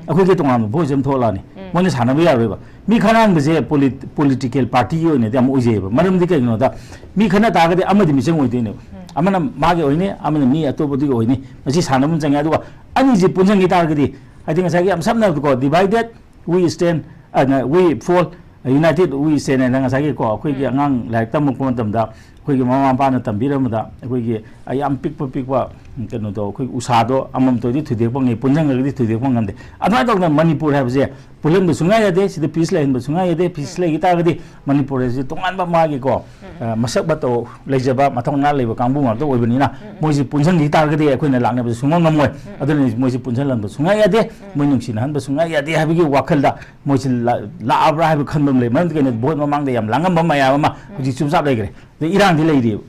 ꯑꯩꯈꯣꯏꯒꯤ ꯇꯣꯉꯥꯟꯕ ꯚꯣꯏꯁ ꯑꯃ ꯊꯣꯛꯂꯛꯑꯅꯤ꯫ ꯃꯣꯏꯅ ꯁꯥꯟꯅꯕ ꯌꯥꯔꯣꯏꯕ꯫ ꯃꯤ ꯈꯠꯅꯍꯟꯕꯁꯦ ꯄꯣꯂꯤꯠ-, ꯄꯣꯂꯤꯇꯤꯀꯦꯜ ꯄꯥꯔꯇꯤꯒꯤ ꯑꯣꯏꯅꯗꯤ ꯌꯥꯝ ꯑꯣꯏꯖꯩꯑꯕ꯫ ꯃꯔꯝꯗꯤ ꯀꯩꯒꯤꯅꯣꯗ ꯃꯤ ꯈꯠꯅ ꯇꯥꯔꯒꯗꯤ ꯑꯃꯗꯤ ꯃꯤꯆꯪ ꯑꯣꯏꯗꯣꯏꯅꯦꯕ꯫ ꯑꯃꯅ ꯃꯥꯒꯤ ꯑꯣꯏꯅꯤ, ꯑꯃꯅ ꯃꯤ ꯑꯇꯣꯞꯄꯗꯨꯒꯤ ꯑꯣꯏꯅꯤ꯫ ꯃꯁꯤ ꯁꯥꯟꯅꯕ ꯑꯃ ꯆꯪꯉꯦ꯫ ꯑꯗꯨꯒ ꯑꯅꯤꯁꯤ ꯄꯨꯟꯁꯤꯟꯈꯤ ꯇꯥꯔꯒꯗꯤ, ꯍꯥꯏꯗꯤ ꯉꯁꯥꯏꯒꯤ ꯌꯥꯝ ꯁꯝꯅ ꯍꯥꯏꯕꯗꯀꯣ, divided we stand, ꯑ, we fall, united we stand ꯍꯥꯏꯅ ꯉꯁꯥꯏꯒꯤꯀꯣ ꯑꯩꯈꯣꯏꯒꯤ ꯑꯉꯥꯡ ꯂꯥꯏꯔꯤꯛ ꯇꯝꯃꯛꯄ ꯃꯇꯝꯗ ꯑꯩꯈꯣꯏꯒꯤ ꯃꯃꯥ ꯃꯄꯥꯅ ꯇꯝꯕꯤꯔꯝꯕꯗ ꯑꯩꯈꯣꯏꯒꯤ ꯌꯥꯝ ꯄꯤꯛꯄ ꯄꯤꯛꯄ ꯀꯩꯅꯣꯗꯣ, ꯑꯩꯈꯣꯏ ꯎꯁꯥꯗꯣ ꯑꯃꯃꯝꯇ ꯑꯣꯏꯗꯤ ꯊꯨꯗꯦꯛꯄ ꯉꯝꯃꯤ, ꯄꯨꯟꯁꯤꯟꯈ꯭ꯔꯒꯗꯤ ꯊꯨꯗꯦꯛꯄ ꯉꯝꯗꯦ꯫ ꯑꯗꯨꯃꯥꯏꯅ ꯇꯧꯗꯅ ꯃꯅꯤꯄꯨꯔ ꯍꯥꯏꯕꯁꯦ ꯄꯨꯜꯍꯟꯕ ꯁꯨꯡꯌꯥ ꯌꯥꯗꯦ꯫ ꯁꯤꯗ ꯄꯤꯁ ꯂꯩꯍꯟꯕ ꯁꯨꯡꯌꯥ ꯌꯥꯗꯦ꯫ ꯄꯤꯁ ꯂꯩꯈꯤ ꯇꯥꯔꯒꯗꯤ ꯃꯅꯤꯄꯨꯔ ꯍꯥꯏꯁꯤ ꯇꯣꯉꯥꯟꯕ ꯃꯥꯒꯤꯀꯣ, ꯑ, ꯃꯁꯛ ꯃꯇꯧ ꯂꯩꯖꯕ, ꯃꯊꯧꯅꯥ ꯂꯩꯕ ꯀꯥꯡꯕꯨ ꯉꯥꯛꯇ ꯑꯣꯏꯕꯅꯤꯅ ꯃꯣꯏꯁꯤ ꯄꯨꯟꯁꯤꯟꯈꯤ ꯇꯥꯔꯒꯗꯤ ꯑꯩꯈꯣꯏꯅ ꯂꯥꯛꯅꯕꯁꯨ ꯁꯨꯡꯉꯝ ꯉꯝꯃꯣꯏ꯫ ꯑꯗꯨꯅ ꯃꯣꯏꯁꯤ ꯄꯨꯟꯁꯤꯜꯍꯟꯕ ꯁꯨꯡꯌꯥ ꯌꯥꯗꯦ꯫ ꯃꯣꯏ ꯅꯨꯡꯁꯤꯅꯍꯟꯕ ꯁꯨꯡꯌꯥ ꯌꯥꯗꯦ ꯍꯥꯏꯕꯒꯤ ꯋꯥꯈꯜꯗ ꯃꯣꯏꯁꯤ ꯂꯥ-, ꯂꯥꯛꯑꯕ꯭ꯔꯥ ꯍꯥꯏꯕ ꯈꯟꯕ ꯑꯃ ꯂꯩ꯫ ꯃꯔꯝꯗꯤ ꯀꯩꯅꯣ, ꯚꯣꯠ ꯃꯃꯥꯡꯗ ꯌꯥꯝ ꯂꯥꯡꯉꯝꯕ ꯃꯌꯥꯝ ꯑꯃ ꯍꯧꯖꯤꯛ ꯆꯨꯞꯆꯥꯞ ꯂꯩꯈ꯭ꯔꯦ꯫ ꯑꯗꯩ ꯏꯔꯥꯡꯗꯤ ꯂꯩꯔꯤꯕ꯫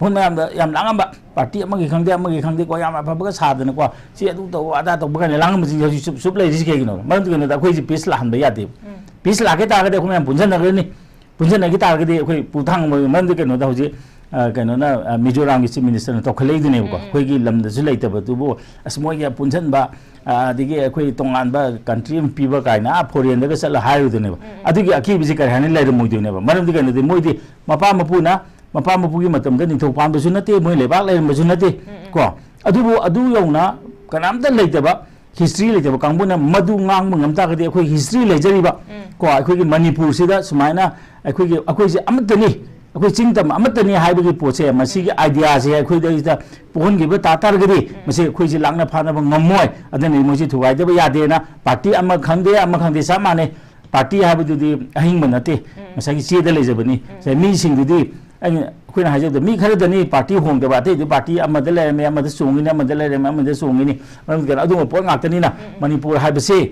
ꯃꯣꯏ ꯃꯌꯥꯝꯗ ꯌꯥꯝ ꯂꯥꯡꯉꯝꯕ, ꯄꯥꯔꯇꯤ ꯑꯃꯒꯤ ꯈꯪꯗꯦ, ꯑꯃꯒꯤ ꯈꯪꯗꯦꯀꯣ, ꯌꯥꯝ ꯑꯐꯕꯒ ꯁꯥꯗꯅꯀꯣ, ꯁꯤ ꯑꯗꯨ ꯇꯧꯕ, ꯑꯗꯥ ꯇꯧꯕ ꯀꯥꯏꯅ ꯂꯥꯡꯉꯝꯕꯁꯤꯡꯁꯦ ꯍꯧꯖꯤꯛ ꯆꯨꯞ ꯆꯨꯞ ꯂꯩꯔꯤꯁꯤ ꯀꯩꯒꯤꯅꯣ? ꯃꯔꯝꯗꯤ ꯀꯩꯅꯣꯗ ꯑꯩꯈꯣꯏꯁꯤ ꯄꯤꯁ ꯂꯥꯛꯍꯟꯕ ꯌꯥꯗꯦꯕ꯫ ꯄꯤꯁ ꯂꯥꯛꯀꯦ ꯇꯥꯔꯒꯗꯤ ꯑꯩꯈꯣꯏ ꯃꯌꯥꯝ ꯄꯨꯟꯁꯤꯟꯅꯈ꯭ꯔꯅꯤ, ꯄꯨꯟꯁꯤꯟꯅꯈꯤ ꯇꯥꯔꯒꯗꯤ ꯑꯩꯈꯣꯏ ꯄꯨ ꯊꯥꯡ ꯃꯔꯝꯗꯤ ꯀꯩꯅꯣꯗ ꯍꯧꯖꯤꯛ, ꯑ, ꯀꯩꯅꯣꯅ, ꯑ, ꯃꯤꯖꯣꯔꯥꯝꯒꯤ ꯆꯤꯐ ꯃꯤꯅꯤꯁꯇꯔꯅ ꯇꯧꯈꯠꯂꯛꯏꯗꯨꯅꯦꯕꯀꯣ, ꯑꯩꯈꯣꯏꯒꯤ ꯂꯝꯗꯁꯨ ꯂꯩꯇꯕꯗꯨꯕꯨ, ꯑꯁ, ꯃꯣꯏꯒꯤ ꯄꯨꯟꯁꯤꯟꯕ, ꯑ, ꯑꯗꯒꯤ ꯑꯩꯈꯣꯏ ꯇꯣꯉꯥꯟꯕ ꯀꯟꯇ꯭ꯔꯤ ꯑꯃ ꯄꯤꯕ ꯀꯥꯏꯅ, ꯑꯥ, ꯐꯣꯔꯦꯟꯗꯒ ꯆꯠꯂ ꯍꯥꯏꯔꯨꯗꯨꯅꯦꯕ꯫ ꯑꯗꯨꯒꯤ ꯑꯀꯤꯕꯁꯤ ꯀꯔꯤ ꯍꯥꯏꯅ ꯂꯩꯔꯝꯃꯣꯏꯗꯣꯏꯅꯦꯕ? ꯃꯔꯝꯗꯤ ꯀꯩꯅꯣꯗꯤ ꯃꯣꯏꯗꯤ ꯃꯄꯥ ꯃꯄꯨꯅ ꯃꯄꯥ ꯃꯄꯨꯒꯤ ꯃꯇꯝꯗ ꯅꯤꯡꯊꯧ ꯄꯥꯟꯕꯁꯨ ꯅꯠꯇꯦ, ꯃꯣꯏ ꯂꯩꯕꯥꯛ ꯂꯩꯔꯝꯕꯁꯨ ꯅꯠꯇꯦ꯫ ꯀꯣ, ꯑꯗꯨꯕꯨ ꯑꯗꯨ ꯌꯧꯅ ꯀꯅꯥꯝꯇ ꯂꯩꯇꯕ, ꯍꯤꯁꯇ꯭ꯔꯤ ꯂꯩꯇꯕ ꯀꯥꯡꯕꯨꯅ ꯃꯗꯨ ꯉꯥꯡꯕ ꯉꯝ ꯇꯥꯔꯒꯗꯤ, ꯑꯩꯈꯣꯏ ꯍꯤꯁꯇ꯭ꯔꯤ ꯂꯩꯖꯔꯤꯕ, ꯀꯣ, ꯑꯩꯈꯣꯏꯒꯤ ꯃꯅꯤꯄꯨꯔꯁꯤꯗ ꯁꯨꯃꯥꯏꯅ ꯑꯩꯈꯣꯏꯒꯤ, ꯑꯩꯈꯣꯏꯁꯦ ꯑꯃꯠꯇꯅꯤ, ꯑꯩꯈꯣꯏ ꯆꯤꯡ ꯇꯝ ꯑꯃꯠꯇꯅꯤ ꯍꯥꯏꯕꯒꯤ ꯄꯣꯠꯁꯦ, ꯃꯁꯤꯒꯤ ꯑꯥꯏꯗꯤꯌꯥꯁꯦ ꯑꯩꯈꯣꯏꯗꯩꯗ ꯄꯣꯛꯍꯟꯈꯤꯕ ꯇꯥ ꯇꯥꯔꯒꯗꯤ, ꯃꯁꯤ ꯑꯩꯈꯣꯏꯁꯦ ꯂꯥꯛꯅ ꯐꯥꯅꯕ ꯉꯝꯃꯣꯏ꯫ ꯑꯗꯨꯅ ꯃꯣꯏꯁꯤ ꯊꯨꯒꯥꯏꯗꯕ ꯌꯥꯗꯦꯅ ꯄꯥꯔꯇꯤ ꯑꯃ ꯈꯪꯗꯦ, ꯑꯃ ꯈꯪꯗꯦ, ꯆꯞ ꯃꯥꯟꯅꯩ꯫ ꯄꯥꯔꯇꯤ ꯍꯥꯏꯕꯗꯨꯗꯤ ꯑꯍꯤꯡꯕ ꯅꯠꯇꯦ, ꯉꯁꯥꯏꯒꯤ ꯆꯦꯗ ꯂꯩꯖꯕꯅꯤ꯫ ꯉꯁꯥꯏ ꯃꯤꯁꯤꯡꯗꯨꯗꯤ ꯑꯩꯅ, ꯑꯩꯈꯣꯏꯅ ꯍꯥꯏꯖꯕꯗ ꯃꯤ ꯈꯔꯗꯅꯤ ꯄꯥꯔꯇꯤ ꯍꯣꯡꯗꯕ, ꯑꯇꯩꯗꯤ ꯄꯥꯔꯇꯤ ꯑꯃꯗ ꯂꯩꯔꯝꯃꯦ, ꯑꯃꯗ ꯆꯣꯡꯉꯤꯅꯤ, ꯑꯃꯗ ꯂꯩꯔꯝꯃꯦ, ꯑꯃꯗ ꯆꯣꯡꯉꯤꯅꯤ꯫ ꯃꯔꯝꯗꯤ ꯀꯩꯅꯣ? ꯑꯗꯨꯒꯨꯝꯕ ꯄꯣꯠ ꯉꯥꯛꯇꯅꯤꯅ ꯃꯅꯤꯄꯨꯔ ꯍꯥꯏꯕꯁꯤ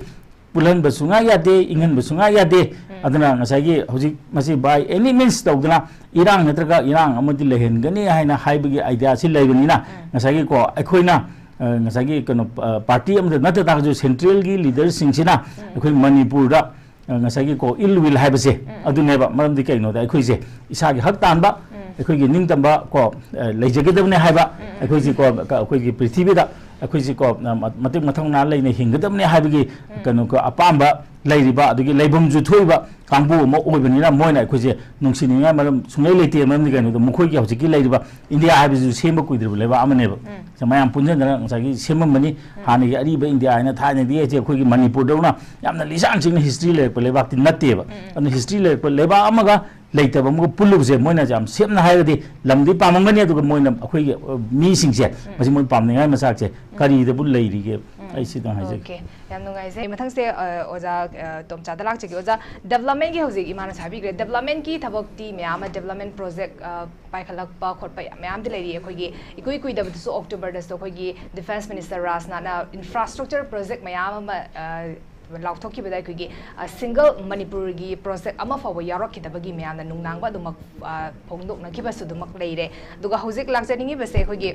ꯄꯨꯜꯍꯟꯕ ꯁꯨꯡꯌꯥ ꯌꯥꯗꯦ, ꯏꯪꯍꯟꯕ ꯁꯨꯡꯌꯥ ꯌꯥꯗꯦ꯫ ꯑꯗꯨꯅ ꯉꯁꯥꯏꯒꯤ ꯍꯧꯖꯤꯛ ꯃꯁꯤ by any means ꯇꯧꯗꯅ ꯏꯔꯥꯡ ꯅꯠꯇ꯭ꯔꯒ ꯏꯔꯥꯡ ꯑꯃꯗꯤ ꯂꯩꯍꯟꯒꯅꯤ ꯍꯥꯏꯅ ꯍꯥꯏꯕꯒꯤ ꯑꯥꯏꯗꯤꯌꯥꯁꯤ ꯂꯩꯕꯅꯤꯅ, ꯉꯁꯥꯏꯒꯤꯀꯣ, ꯑꯩꯈꯣꯏꯅ, ꯑ, ꯉꯁꯥꯏꯒꯤ ꯀꯩꯅꯣ, ꯑ, ꯄꯥꯔꯇꯤ ꯑꯃꯗ ꯅꯠꯇ ꯇꯥꯔꯒꯁꯨ ꯁꯦꯟꯇ꯭ꯔꯦꯜꯒꯤ ꯂꯤꯗꯔꯁꯤꯡꯁꯤꯅ ꯑꯩꯈꯣꯏ ꯃꯅꯤꯄꯨꯔꯗ, ꯑ, ꯉꯁꯥꯏꯒꯤ ꯀꯣ, ꯏꯜ ꯋꯤꯜ ꯍꯥꯏꯕꯁꯦ ꯑꯗꯨꯅꯦꯕ꯫ ꯃꯔꯝꯗꯤ ꯀꯩꯅꯣꯗ ꯑꯩꯈꯣꯏꯁꯦ ꯏꯁꯥꯒꯤ ꯍꯛ ꯇꯥꯟꯕ, ꯑꯩꯈꯣꯏꯒꯤ ꯅꯤꯡꯇꯝꯕ ꯀꯣ, ꯑ, ꯂꯩꯖꯒꯗꯕꯅꯦ ꯍꯥꯏꯕ, ꯑꯩꯈꯣꯏꯁꯤ ꯀꯣ, ꯀ-, ꯑꯩꯈꯣꯏꯒꯤ ꯄ꯭ꯔꯤꯊꯤꯕꯤꯗ ꯑꯩꯈꯣꯏꯁꯤ ꯀꯣ, ꯑ, ꯃ-, ꯃꯇꯤꯛ ꯃꯊꯧꯅꯥ ꯂꯩꯅ ꯍꯤꯡꯒꯗꯕꯅꯦ ꯍꯥꯏꯕꯒꯤ ꯀꯩꯅꯣ ꯀꯣ, ꯑꯄꯥꯝꯕ ꯂꯩꯔꯤꯕ, ꯑꯗꯒꯤ ꯂꯩꯐꯝꯁꯨ ꯊꯣꯛꯏꯕ ꯀꯥꯡꯕꯨ ꯑꯃ ꯑꯣꯏꯕꯅꯤꯅ ꯃꯣꯏꯅ ꯑꯩꯈꯣꯏꯁꯦ ꯅꯨꯡꯁꯤꯅꯤꯡꯉꯥꯏ ꯃꯔꯝ ꯁꯨꯡꯂꯩ ꯂꯩꯇꯦ꯫ ꯃꯔꯝꯗꯤ ꯀꯩꯅꯣꯗ ꯃꯈꯣꯏꯒꯤ ꯍꯧꯖꯤꯛꯀꯤ ꯂꯩꯔꯤꯕ ꯏꯟꯗꯤꯌꯥ ꯍꯥꯏꯕꯁꯤꯁꯨ ꯁꯦꯝꯕ ꯀꯨꯏꯗ꯭ꯔꯤꯕ ꯂꯩꯕꯥꯛ ꯑꯃꯅꯦꯕ꯫ ꯁꯦ ꯃꯌꯥꯝ ꯄꯨꯟꯁꯤꯟꯗꯅ ꯉꯁꯥꯏꯒꯤ ꯁꯦꯝꯃꯝꯕꯅꯤ꯫ ꯍꯥꯟꯅꯒꯤ ꯑꯔꯤꯕ ꯏꯟꯗꯤꯌꯥ ꯍꯥꯏꯅ ꯊꯥꯏꯅꯗꯤ ꯑꯩꯁꯦ ꯑꯩꯈꯣꯏꯒꯤ ꯃꯅꯤꯄꯨꯔꯗꯧꯅ ꯌꯥꯝꯅ ꯂꯤꯁꯥꯡ ꯆꯤꯡꯅ ꯍꯤꯁꯇ꯭ꯔꯤ ꯂꯩꯔꯛꯄ ꯂꯩꯕꯥꯛꯇꯤ ꯅꯠꯇꯦꯕ꯫ ꯑꯗꯨꯅ ꯍꯤꯁꯇ꯭ꯔꯤ ꯂꯩꯔꯛꯄ ꯂꯩꯕꯥꯛ ꯑꯃꯒ ꯂꯩꯇꯕ ꯑꯃꯒ ꯄꯨꯜꯂꯨꯕꯁꯦ, ꯃꯣꯏꯅ ꯌꯥꯝ ꯁꯦꯝꯅ ꯍꯥꯏꯔꯒꯗꯤ ꯂꯝꯗꯤ ꯄꯥꯝꯃꯝꯒꯅꯤ, ꯑꯗꯨꯒ ꯃꯣꯏꯅ ꯑꯩꯈꯣꯏꯒꯤ, ꯑ, ꯃꯤꯁꯤꯡꯁꯦ, ꯃꯁꯤ ꯃꯣꯏ ꯄꯥꯝꯅꯤꯡꯉꯥꯏ ꯃꯆꯥꯛꯁꯦ ꯀꯔꯤꯗꯕꯨ ꯂꯩꯔꯤꯒꯦ? ꯑꯩ ꯁꯤꯗꯪ ꯍꯥꯏꯖꯒꯦ꯫ ꯑꯣꯀꯦ, ꯌꯥꯝ ꯅꯨꯡꯉꯥꯏꯖꯩ꯫ ꯃꯊꯪꯁꯦ, ꯑ, ꯑꯣꯖꯥ, ꯑ, ꯇꯣꯝꯆꯥꯗ ꯂꯥꯛꯆꯒꯦ꯫ ꯑꯣꯖꯥ, developmentꯀꯤ ꯍꯧꯖꯤꯛ ꯏꯃꯥꯅ ꯍꯥꯏꯕꯤꯈ꯭ꯔꯦ, developmentꯀꯤ ꯊꯕꯛꯇꯤ ꯃꯌꯥꯝ ꯑꯃ, development project, ꯑ, ꯄꯥꯏꯈꯠꯂꯛꯄ ꯈꯣꯠꯄ ꯌꯥꯝ ꯃꯌꯥꯝꯗꯤ ꯂꯩꯔꯤ꯫ ꯑꯩꯈꯣꯏꯒꯤ ꯏꯀꯨꯏ ꯀꯨꯏꯗꯕꯗꯁꯨ Octoberꯗꯁꯨ ꯑꯩꯈꯣꯏꯒꯤ Defence Minister ꯔꯥꯖꯅꯥꯊꯅ infrastructure project ꯃꯌꯥꯝ ꯑꯃ, ꯑ, ꯂꯥꯎꯊꯣꯛꯈꯤꯕꯗ ꯑꯩꯈꯣꯏꯒꯤ, ꯑ, single ꯃꯅꯤꯄꯨꯔꯒꯤ project ꯑꯃ ꯐꯥꯎꯕ ꯌꯥꯎꯔꯛꯈꯤꯗꯕꯒꯤ ꯃꯌꯥꯝꯅ ꯅꯨꯡꯅꯥꯡꯕ ꯑꯗꯨꯃꯛ, ꯑ, ꯐꯣꯡꯗꯣꯛꯅꯈꯤꯕꯁꯨ ꯑꯗꯨꯃꯛ ꯂꯩꯔꯦ꯫ ꯑꯗꯨꯒ ꯍꯧꯖꯤꯛ ꯂꯥꯛꯆꯅꯤꯡꯉꯤꯕꯁꯦ ꯑꯩꯈꯣꯏꯒꯤ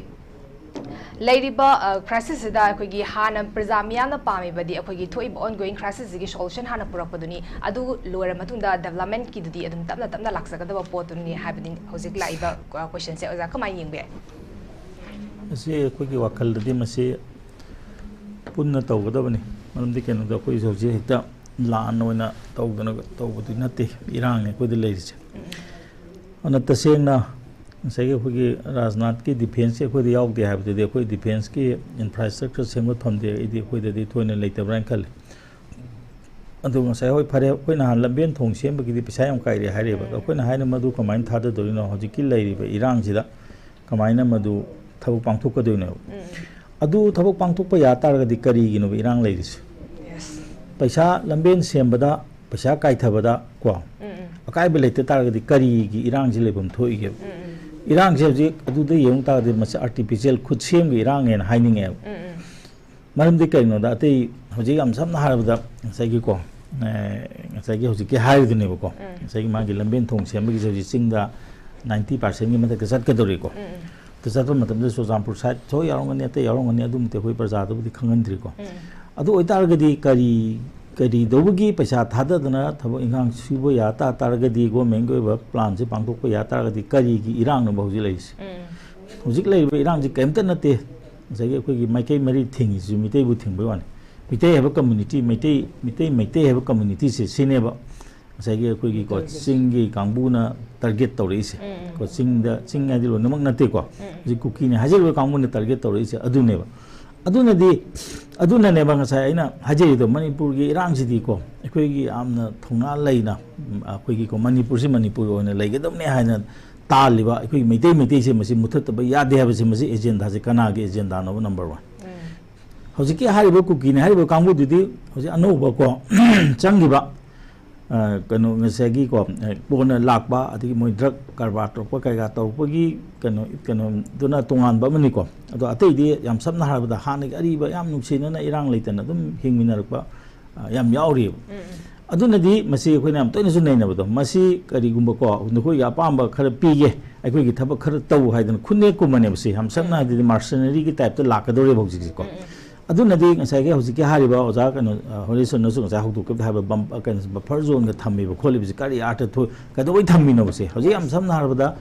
ꯂꯩꯔꯤꯕ, ꯑ, crisisꯁꯤꯗ ꯑꯩꯈꯣꯏꯒꯤ ꯍꯥꯟꯅ ꯄ꯭ꯔꯖꯥ ꯃꯤꯌꯥꯝꯅ ꯄꯥꯝꯃꯤꯕꯗꯤ ꯑꯩꯈꯣꯏꯒꯤ ꯊꯣꯛꯏꯕ ongoing crisisꯁꯤꯒꯤ solution ꯍꯥꯟꯅ ꯄꯨꯔꯛꯄꯗꯨꯅꯤ꯫ ꯑꯗꯨ ꯂꯣꯏꯔ ꯃꯇꯨꯡꯗ developmentꯀꯤꯗꯨꯗꯤ ꯑꯗꯨꯝ ꯇꯞꯅ ꯇꯞꯅ ꯂꯥꯛꯆꯒꯗꯕ ꯄꯣꯠꯇꯨꯅꯤ ꯍꯥꯏꯕꯗꯤ ꯍꯧꯖꯤꯛ ꯂꯥꯛꯏꯕ, ꯑ, questionꯁꯦ꯫ ꯑꯣꯖꯥ, ꯀꯃꯥꯏꯅ ꯌꯦꯡꯕ ꯌꯥꯏ? ꯃꯁꯤ ꯑꯩꯈꯣꯏꯒꯤ ꯋꯥꯈꯜꯗꯗꯤ ꯃꯁꯤ ꯄꯨꯟꯅ ꯇꯧꯒꯗꯕꯅꯤ꯫ ꯃꯔꯝꯗꯤ ꯀꯩꯅꯣꯗ ꯑꯩꯈꯣꯏꯁꯨ ꯍꯧꯖꯤꯛ ꯍꯦꯛꯇ ꯂꯥꯟ ꯑꯣꯏꯅ ꯇꯧꯗꯅ ꯇꯧꯕꯗꯤ ꯅꯠꯇꯦ, ꯏꯔꯥꯡꯅꯤ ꯑꯩꯈꯣꯏꯗ ꯂꯩꯔꯤꯁꯦ꯫ ꯑꯗꯨꯅ ꯇꯁꯦꯡꯅ ꯉꯁꯥꯏꯒꯤ ꯑꯩꯈꯣꯏꯒꯤ ꯔꯥꯖꯅꯥꯊꯀꯤ defenceꯀꯤ ꯑꯩꯈꯣꯏꯗ ꯌꯥꯎꯗꯦ ꯍꯥꯏꯕꯗꯨꯗꯤ, ꯑꯩꯈꯣꯏ defenceꯀꯤ infrastructure ꯁꯦꯝꯒꯠꯐꯝꯗꯤ ꯑꯩꯗꯤ ꯑꯩꯈꯣꯏꯗꯗꯤ ꯊꯣꯏꯅ ꯂꯩꯇꯕ꯭ꯔꯥ ꯍꯥꯏꯅ ꯈꯜꯂꯤ꯫ ꯑꯗꯨ ꯉꯁꯥꯏ, ꯍꯣꯏ, ꯐꯔꯦ, ꯑꯩꯈꯣꯏ ꯅꯍꯥꯟ ꯂꯝꯕꯦꯟ ꯊꯣꯡ ꯁꯦꯝꯕꯒꯤꯗꯤ ꯄꯩꯁꯥ ꯌꯥꯝ ꯀꯥꯏꯔꯦ ꯍꯥꯏꯔꯦꯕ꯫ ꯑꯗꯣ ꯑꯩꯈꯣꯏꯅ ꯍꯥꯏꯅ ꯃꯗꯨ ꯀꯃꯥꯏꯅ ꯊꯥꯗꯗꯣꯔꯤꯅꯣ? ꯍꯧꯖꯤꯛꯀꯤ ꯂꯩꯔꯤꯕ ꯏꯔꯥꯡꯁꯤꯗ ꯀꯃꯥꯏꯅ ꯃꯗꯨ ꯊꯕꯛ ꯄꯥꯡꯊꯣꯛꯀꯗꯣꯏꯅꯣꯕ? ꯑꯗꯨ ꯊꯕꯛ ꯄꯥꯡꯊꯣꯛꯄ ꯌꯥ ꯇꯥꯔꯒꯗꯤ ꯀꯔꯤꯒꯤꯅꯣꯕ ꯏꯔꯥꯡ ꯂꯩꯔꯤꯁꯦ? ꯄꯩꯁꯥ, ꯂꯝꯕꯦꯟ ꯁꯦꯝꯕꯗ ꯄꯩꯁꯥ ꯀꯥꯏꯊꯕꯗ ꯀꯣ, ꯑꯀꯥꯏꯕ ꯂꯩꯇ ꯇꯥꯔꯒꯗꯤ ꯀꯔꯤꯒꯤ ꯏꯔꯥꯡꯁꯤ ꯂꯩꯐꯝ ꯊꯣꯛꯏꯒꯦꯕ? ꯏꯔꯥꯡꯁꯦ ꯍꯧꯖꯤꯛ ꯑꯗꯨꯗ ꯌꯦꯡꯉꯨ ꯇꯥꯔꯒꯗꯤ ꯃꯁꯤ artificial ꯈꯨꯠꯁꯦꯝꯒꯤ ꯏꯔꯥꯡꯅꯦꯅ ꯍꯥꯏꯅꯤꯡꯉꯦꯕ꯫ ꯃꯔꯝꯗꯤ ꯀꯩꯒꯤꯅꯣꯗ, ꯑꯇꯩ ꯍꯧꯖꯤꯛ ꯌꯥꯝ ꯁꯝꯅ ꯍꯥꯏꯔꯕꯗ ꯉꯁꯥꯏꯒꯤꯀꯣ, ꯑꯦ, ꯉꯁꯥꯏꯒꯤ ꯍꯧꯖꯤꯛꯀꯤ ꯍꯥꯏꯔꯤꯗꯨꯅꯦꯕꯀꯣ, ꯉꯁꯥꯏꯒꯤ ꯃꯥꯒꯤ ꯂꯝꯕꯦꯟ ꯊꯣꯡ ꯁꯦꯝꯕꯒꯤ ꯍꯧꯖꯤꯛ ꯆꯤꯡꯗ ninety percentꯀꯤ ꯃꯊꯛꯇ ꯆꯠꯀꯗꯧꯔꯤꯀꯣ꯫ ꯑꯗꯨ ꯆꯠꯄ ꯃꯇꯝꯗ ꯆꯨꯔꯆꯥꯟꯄꯨꯔ side ꯁꯣꯏ ꯌꯥꯎꯔꯝꯒꯅꯤ, ꯑꯇꯩ ꯌꯥꯎꯔꯝꯒꯅꯤ, ꯑꯗꯨꯃꯗꯤ ꯑꯩꯈꯣꯏ ꯄ꯭ꯔꯖꯥꯗꯕꯨꯗꯤ ꯈꯪꯍꯟꯗ꯭ꯔꯤꯀꯣ꯫ ꯑꯗꯨ ꯑꯣꯏꯇꯥꯔꯒꯗꯤ ꯀꯔꯤ, ꯀꯔꯤ ꯇꯧꯕꯒꯤ ꯄꯩꯁꯥ ꯊꯥꯗꯗꯅ ꯊꯕꯛ ꯏꯪꯈꯥꯡ ꯁꯨꯕ ꯌꯥ ꯇꯥ ꯇꯥꯔꯒꯗꯤ, governmentꯀꯤ ꯑꯣꯏꯕ planꯁꯦ ꯄꯥꯡꯊꯣꯛꯄ ꯌꯥ ꯇꯥꯔꯒꯗꯤ ꯀꯔꯤꯒꯤ ꯏꯔꯥꯡꯅꯣꯕ ꯍꯧꯖꯤꯛ ꯂꯩꯔꯤꯁꯦ? ꯍꯧꯖꯤꯛ ꯂꯩꯔꯤꯕ ꯏꯔꯥꯡꯁꯤ ꯀꯔꯤꯝꯇ ꯅꯠꯇꯦ꯫ ꯉꯁꯥꯏꯒꯤ ꯑꯩꯈꯣꯏꯒꯤ ꯃꯥꯏꯀꯩ ꯃꯔꯤ ꯊꯤꯡꯉꯤꯁꯤꯁꯨ ꯃꯤꯇꯩꯕꯨ ꯊꯤꯡꯕꯒꯤ ꯋꯥꯅꯤ꯫ ꯃꯤꯇꯩ ꯍꯥꯏꯕ community, ꯃꯩꯇꯩ, ꯃꯤꯇꯩ, ꯃꯩꯇꯩ ꯍꯥꯏꯕ communityꯁꯦ ꯁꯤꯅꯦꯕ ꯉꯁꯥꯏꯒꯤ ꯑꯩꯈꯣꯏꯒꯤꯀꯣ, ꯆꯤꯡꯒꯤ ꯀꯥꯡꯕꯨꯅ target ꯇꯧꯔꯛꯏꯁꯦ꯫ ꯀꯣ, ꯆꯤꯡꯗ, ꯆꯤꯡ ꯍꯥꯏꯗꯤ ꯂꯣꯏꯅꯃꯛ ꯅꯠꯇꯦꯀꯣ꯫ ꯍꯧꯖꯤꯛ ꯀꯨꯀꯤꯅꯦ ꯍꯥꯏꯖꯔꯤꯕ ꯀꯥꯡꯕꯨꯅ target ꯇꯧꯔꯛꯏꯁꯦ ꯑꯗꯨꯅꯦꯕ꯫ ꯑꯗꯨꯅꯗꯤ, ꯑꯗꯨꯅꯅꯦꯕ ꯉꯁꯥꯏ ꯑꯩꯅ ꯍꯥꯏꯖꯔꯤꯗꯣ, ꯃꯅꯤꯄꯨꯔꯒꯤ ꯏꯔꯥꯡꯁꯤꯗꯤꯀꯣ, ꯑꯩꯈꯣꯏꯒꯤ ꯌꯥꯝꯅ ꯊꯧꯅꯥ ꯂꯩꯅ, ꯎꯝ, ꯑꯩꯈꯣꯏꯒꯤꯀꯣ, ꯃꯅꯤꯄꯨꯔꯁꯤ ꯃꯅꯤꯄꯨꯔ ꯑꯣꯏꯅ ꯂꯩꯒꯗꯕꯅꯦ ꯍꯥꯏꯅ ꯇꯥꯜꯂꯤꯕ ꯑꯩꯈꯣꯏꯒꯤ ꯃꯩꯇꯩ, ꯃꯩꯇꯩꯁꯦ ꯃꯁꯤ ꯃꯨꯊꯠꯇꯕ ꯌꯥꯗꯦ ꯍꯥꯏꯕꯁꯦ, ꯃꯁꯤ ꯑꯦꯖꯦꯟꯗꯥꯁꯦ ꯀꯅꯥꯒꯤ ꯑꯦꯖꯦꯟꯗꯥꯅꯣꯕ? Number one. ꯎꯝ꯫ ꯍꯧꯖꯤꯛꯀꯤ ꯍꯥꯏꯔꯤꯕ ꯀꯨꯀꯤꯅꯤ ꯍꯥꯏꯔꯤꯕ ꯀꯥꯡꯕꯨꯗꯨꯗꯤ ꯍꯧꯖꯤꯛ ꯑꯅꯧꯕꯀꯣ, ꯆꯪꯈꯤꯕ, ꯑ, ꯀꯩꯅꯣ, ꯉꯁꯥꯏꯒꯤꯀꯣ, ꯑ, ꯀꯣꯟꯅ ꯂꯥꯛꯄ, ꯑꯗꯒꯤ ꯃꯣꯏ ꯗ꯭ꯔꯒ ꯀꯔꯕꯥꯔ ꯇꯧꯔꯛꯄ ꯀꯩꯀꯥ ꯇꯧꯔꯛꯄꯒꯤ ꯀꯩꯅꯣ, ꯀꯩꯅꯣꯗꯨꯅ ꯇꯣꯉꯥꯟꯕ ꯑꯃꯅꯤꯀꯣ꯫ ꯑꯗꯣ ꯑꯇꯩꯗꯤ ꯌꯥꯝ ꯁꯝꯅ ꯍꯥꯏꯔꯕꯗ ꯍꯥꯟꯅꯒꯤ ꯑꯔꯤꯕ ꯌꯥꯝ ꯅꯨꯡꯁꯤꯅꯅ ꯏꯔꯥꯡ ꯂꯩꯇꯅ ꯑꯗꯨꯝ ꯍꯤꯡꯃꯤꯟꯅꯔꯛꯄ, ꯑ, ꯌꯥꯝ ꯌꯥꯎꯔꯤꯕ꯫ ꯎꯝ, ꯎꯝ꯫ ꯑꯗꯨꯅꯗꯤ ꯃꯁꯤ ꯑꯩꯈꯣꯏꯅ ꯌꯥꯝ ꯇꯣꯏꯅꯁꯨ ꯅꯩꯅꯕꯗꯣ, ꯃꯁꯤ ꯀꯔꯤꯒꯨꯝꯕꯀꯣ, ꯅꯈꯣꯏꯒꯤ ꯑꯄꯥꯝꯕ ꯈꯔ ꯄꯤꯒꯦ, ꯑꯩꯈꯣꯏꯒꯤ ꯊꯕꯛ ꯈꯔ ꯇꯧ ꯍꯥꯏꯗꯅ ꯈꯨꯠꯅꯦꯛ ꯀꯨꯝꯕꯅꯦꯕ ꯁꯤ꯫ ꯌꯥꯝ ꯁꯝꯅ ꯎꯝ꯫ ꯍꯥꯏꯔꯗꯤ ꯃꯥꯔꯁꯅꯔꯤꯒꯤ ꯇꯥꯏꯞꯇ ꯂꯥꯛꯀꯗꯧꯔꯦꯕ ꯍꯧꯖꯤꯛꯁꯤꯀꯣ꯫ ꯎꯝ, ꯎꯝ꯫ ꯑꯗꯨꯅꯗꯤ ꯉꯁꯥꯏꯒꯤ ꯍꯧꯖꯤꯛꯀꯤ ꯍꯥꯏꯔꯤꯕ ꯑꯣꯖꯥ ꯀꯩꯅꯣ, ꯑ, ꯍꯣꯔꯤꯁꯟꯅꯁꯨ ꯉꯁꯥꯏ ꯍꯧꯗꯣꯛꯈꯤꯕꯗ ꯍꯥꯏꯕ ꯕꯝ-, ꯑ, ꯀꯩꯅꯣ, ꯕꯐꯔ ꯖꯣꯟꯒ ꯊꯝꯃꯤꯕ ꯈꯣꯠꯂꯤꯕꯁꯦ ꯀꯔꯤ ꯑꯥꯔꯊ ꯊꯣꯛ-, ꯀꯩꯗꯧꯕꯩ ꯊꯝꯃꯤꯅꯣꯕꯁꯦ? ꯍꯧꯖꯤꯛ ꯌꯥꯝ ꯁꯝꯅ ꯍꯥꯏꯔꯕꯗ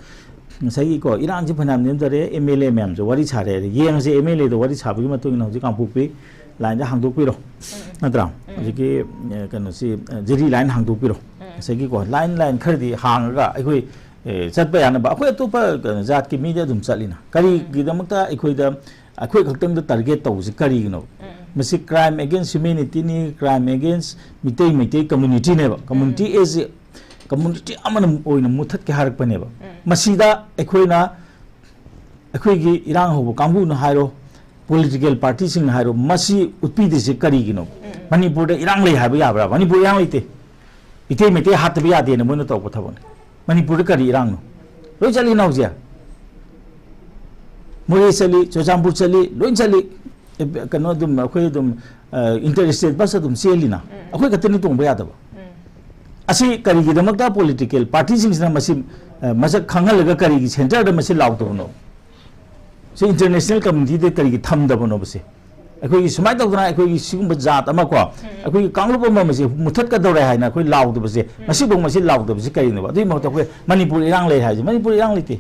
ꯉꯁꯥꯏꯒꯤꯀꯣ, ꯏꯔꯥꯡꯁꯤ ꯐꯅꯌꯥꯝ ꯅꯦꯝꯊꯔꯦ, ꯑꯦꯝ ꯑꯦꯜ ꯑꯦ ꯃꯌꯥꯝꯁꯦ ꯋꯥꯔꯤ ꯁꯥꯔꯦ꯫ ꯌꯦꯡꯉꯁꯦ, ꯑꯦꯝ ꯑꯦꯜ ꯑꯦꯗ ꯋꯥꯔꯤ ꯁꯥꯕꯒꯤ ꯃꯇꯨꯡ ꯏꯟꯅ ꯍꯧꯖꯤꯛ ꯀꯥꯡꯄꯣꯛꯄꯤ ꯂꯥꯏꯟꯁꯦ ꯍꯥꯡꯗꯣꯛꯄꯤꯔꯣ꯫ ꯎꯝ, ꯎꯝ꯫ ꯅꯠꯇ꯭ꯔꯥ? ꯎꯝ꯫ ꯍꯧꯖꯤꯛꯀꯤ, ꯑ, ꯀꯩꯅꯣꯁꯤ, ꯑ, ꯖꯤꯔꯤ ꯂꯥꯏꯟ ꯍꯥꯡꯗꯣꯛꯄꯤꯔꯣ꯫ ꯎꯝ꯫ ꯉꯁꯥꯏꯒꯤꯀꯣ, ꯂꯥꯏꯟ, ꯂꯥꯏꯟ ꯈꯔꯗꯤ ꯍꯥꯡꯉꯒ ꯑꯩꯈꯣꯏ, ꯑꯦ, ꯆꯠꯄ ꯌꯥꯅꯕ꯫ ꯑꯩꯈꯣꯏ ꯑꯇꯣꯞꯄ, ꯀꯩꯅꯣ, ꯖꯥꯠꯀꯤ ꯃꯤꯗꯤ ꯑꯗꯨꯝ ꯆꯠꯂꯤꯅ꯫ ꯀꯔꯤꯒꯤꯗꯃꯛꯇ ꯑꯩꯈꯣꯏꯗ, ꯑꯩꯈꯣꯏ ꯈꯛꯇꯪꯗ ꯇꯥꯔꯒꯦꯠ ꯇꯧꯕꯁꯤ ꯀꯔꯤꯒꯤꯅꯣ? ꯎꯝ꯫ ꯃꯁꯤ crime against humanityꯅꯤ, crime against Meitei, Meitei communityꯅꯦꯕ꯫ Community um. As a community ꯑꯃꯅ ꯑꯣꯏꯅ ꯃꯨꯊꯠꯀꯦ ꯍꯥꯏꯔꯛꯄꯅꯦꯕ꯫ ꯎꯝ꯫ ꯃꯁꯤꯗ ꯑꯩꯈꯣꯏꯅ, ꯑꯩꯈꯣꯏꯒꯤ ꯏꯔꯥꯡ ꯍꯧꯕ ꯀꯥꯡꯕꯨꯅ ꯍꯥꯏꯔꯣ, political partyꯁꯤꯡꯅ ꯍꯥꯏꯔꯣ, ꯃꯁꯤ ꯎꯠꯄꯤꯗ꯭ꯔꯤꯁꯦ ꯀꯔꯤꯒꯤꯅꯣ? ꯎꯝ, ꯎꯝ꯫ ꯃꯅꯤꯄꯨꯔꯗ ꯏꯔꯥꯡ ꯂꯩ ꯍꯥꯏꯕ ꯌꯥꯕ꯭ꯔꯥ? ꯃꯅꯤꯄꯨꯔ ꯏꯔꯥꯡ ꯂꯩꯇꯦ꯫ ꯃꯤꯇꯩ, ꯃꯩꯇꯩ ꯍꯥꯠꯇꯕ ꯌꯥꯗꯦꯅ ꯃꯣꯏꯅ ꯇꯧꯔꯛꯄ ꯊꯕꯛꯅꯤ꯫ ꯃꯅꯤꯄꯨꯔꯗ ꯀꯔꯤ ꯏꯔꯥꯡꯅꯣ? ꯂꯣꯏ ꯆꯠꯂꯤꯅ ꯍꯧꯖꯤꯛ꯫ ꯃꯣꯔꯦ ꯆꯠꯂꯤ, ꯆꯨꯔꯆꯥꯟꯄꯨꯔ ꯆꯠꯂꯤ, ꯂꯣꯏ ꯆꯠꯂꯤ꯫ ꯑꯦ, ꯀꯩꯅꯣ ꯑꯗꯨꯝ, ꯑꯩꯈꯣꯏ ꯑꯗꯨꯝ, ꯑ, inter state bus ꯑꯗꯨꯝ ꯆꯦꯜꯂꯤꯅ꯫ ꯎꯝ꯫ ꯑꯩꯈꯣꯏ ꯈꯛꯇꯅꯤ ꯇꯣꯡꯕ ꯌꯥꯗꯕ꯫ ꯎꯝ꯫ ꯑꯁꯤ ꯀꯔꯤꯒꯤꯗꯃꯛꯇ political partyꯁꯤꯡꯁꯤꯅ ꯃꯁꯤ, ꯑ, ꯃꯁꯛ ꯈꯪꯍꯜꯂꯒ ꯀꯔꯤꯒꯤ centreꯗ ꯃꯁꯤ ꯂꯥꯎꯗꯕꯅꯣ? ꯁꯤ international communityꯗ ꯀꯔꯤꯒꯤ ꯊꯝꯗꯕꯅꯣꯕ ꯁꯤ? ꯑꯩꯈꯣꯏꯒꯤ ꯁꯨꯃꯥꯏꯅ ꯇꯧꯗꯅ ꯑꯩꯈꯣꯏꯒꯤ ꯁꯤꯒꯨꯝꯕ ꯖꯥꯠ ꯑꯃ ꯀꯣ, ꯎꯝ꯫ ꯑꯩꯈꯣꯏꯒꯤ ꯀꯥꯡꯂꯨꯞ ꯑꯃ ꯑꯃꯁꯦ ꯃꯨꯊꯠꯀꯗꯧꯔꯦ ꯍꯥꯏꯅ ꯑꯩꯈꯣꯏ ꯂꯥꯎꯗꯕꯁꯦ, ꯎꯝ꯫ ꯉꯁꯤꯐꯥꯎ ꯃꯁꯤ ꯂꯥꯎꯗꯕꯁꯦ ꯀꯔꯤꯅꯣꯕ? ꯑꯗꯨꯒꯤ ꯃꯍꯨꯠꯇ ꯑꯩꯈꯣꯏ ꯃꯅꯤꯄꯨꯔ ꯏꯔꯥꯡ ꯂꯩ ꯍꯥꯏꯁꯦ, ꯃꯅꯤꯄꯨꯔ ꯏꯔꯥꯡ ꯂꯩꯇꯦ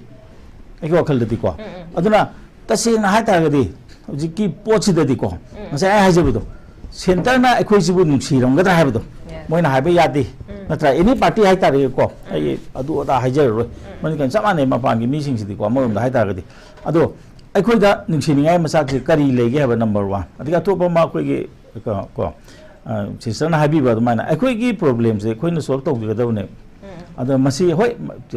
ꯑꯩꯒꯤ ꯋꯥꯈꯜꯗꯗꯤꯀꯣ꯫ ꯎꯝ, ꯎꯝ꯫ ꯑꯗꯨꯅ ꯇꯁꯦꯡꯅ ꯍꯥꯏꯇꯥꯔꯒꯗꯤ ꯍꯧꯖꯤꯛꯀꯤ ꯄꯣꯠꯁꯤꯗꯗꯤꯀꯣ, ꯎꯝ꯫ ꯉꯁꯥꯏ ꯑꯩ ꯍꯥꯏꯖꯕꯗꯣ, centreꯅ ꯑꯩꯈꯣꯏꯁꯤꯕꯨ ꯅꯨꯡꯁꯤꯔꯝꯒꯗ꯭ꯔꯥ ꯍꯥꯏꯕꯗꯣ, ꯌꯦꯁ꯫ ꯃꯣꯏꯅ ꯍꯥꯏꯕ ꯌꯥꯗꯦ꯫ ꯎꯝ꯫ ꯅꯠꯇ꯭ꯔꯥ? Any party ꯍꯥꯏꯇꯥꯔꯒꯀꯣ, ꯎꯝ꯫ ꯑꯩ ꯑꯗꯨ ꯑꯗꯥ ꯍꯥꯏꯖꯔꯔꯣꯏ꯫ ꯎꯝ꯫ ꯃꯅꯤ ꯀꯩꯅꯣ ꯆꯞ ꯃꯥꯟꯅꯩ ꯃꯄꯥꯟꯒꯤ ꯃꯤꯁꯤꯡꯁꯤꯗꯤꯀꯣ, ꯑꯃꯔꯣꯝꯗ ꯍꯥꯏꯇꯥꯔꯒꯗꯤ꯫ ꯑꯗꯣ ꯑꯩꯈꯣꯏꯗ ꯅꯨꯡꯁꯤꯅꯤꯡꯉꯥꯏ ꯃꯆꯥꯛꯁꯦ ꯀꯔꯤ ꯂꯩꯒꯦ ꯍꯥꯏꯕ number one꯫ ꯑꯗꯒꯤ ꯑꯇꯣꯞꯄ ꯑꯃ ꯑꯩꯈꯣꯏꯒꯤ ꯀꯣ, ꯀꯣ, ꯑ, sister ꯅ ꯍꯥꯏꯕꯤꯕ ꯑꯗꯨꯃꯥꯏꯅ ꯑꯩꯈꯣꯏꯒꯤ problem ꯁꯦ ꯑꯩꯈꯣꯏꯅ solve ꯇꯧꯖꯒꯗꯕꯅꯦ꯫ ꯑꯗꯣ ꯃꯁꯤ ꯍꯣꯏ,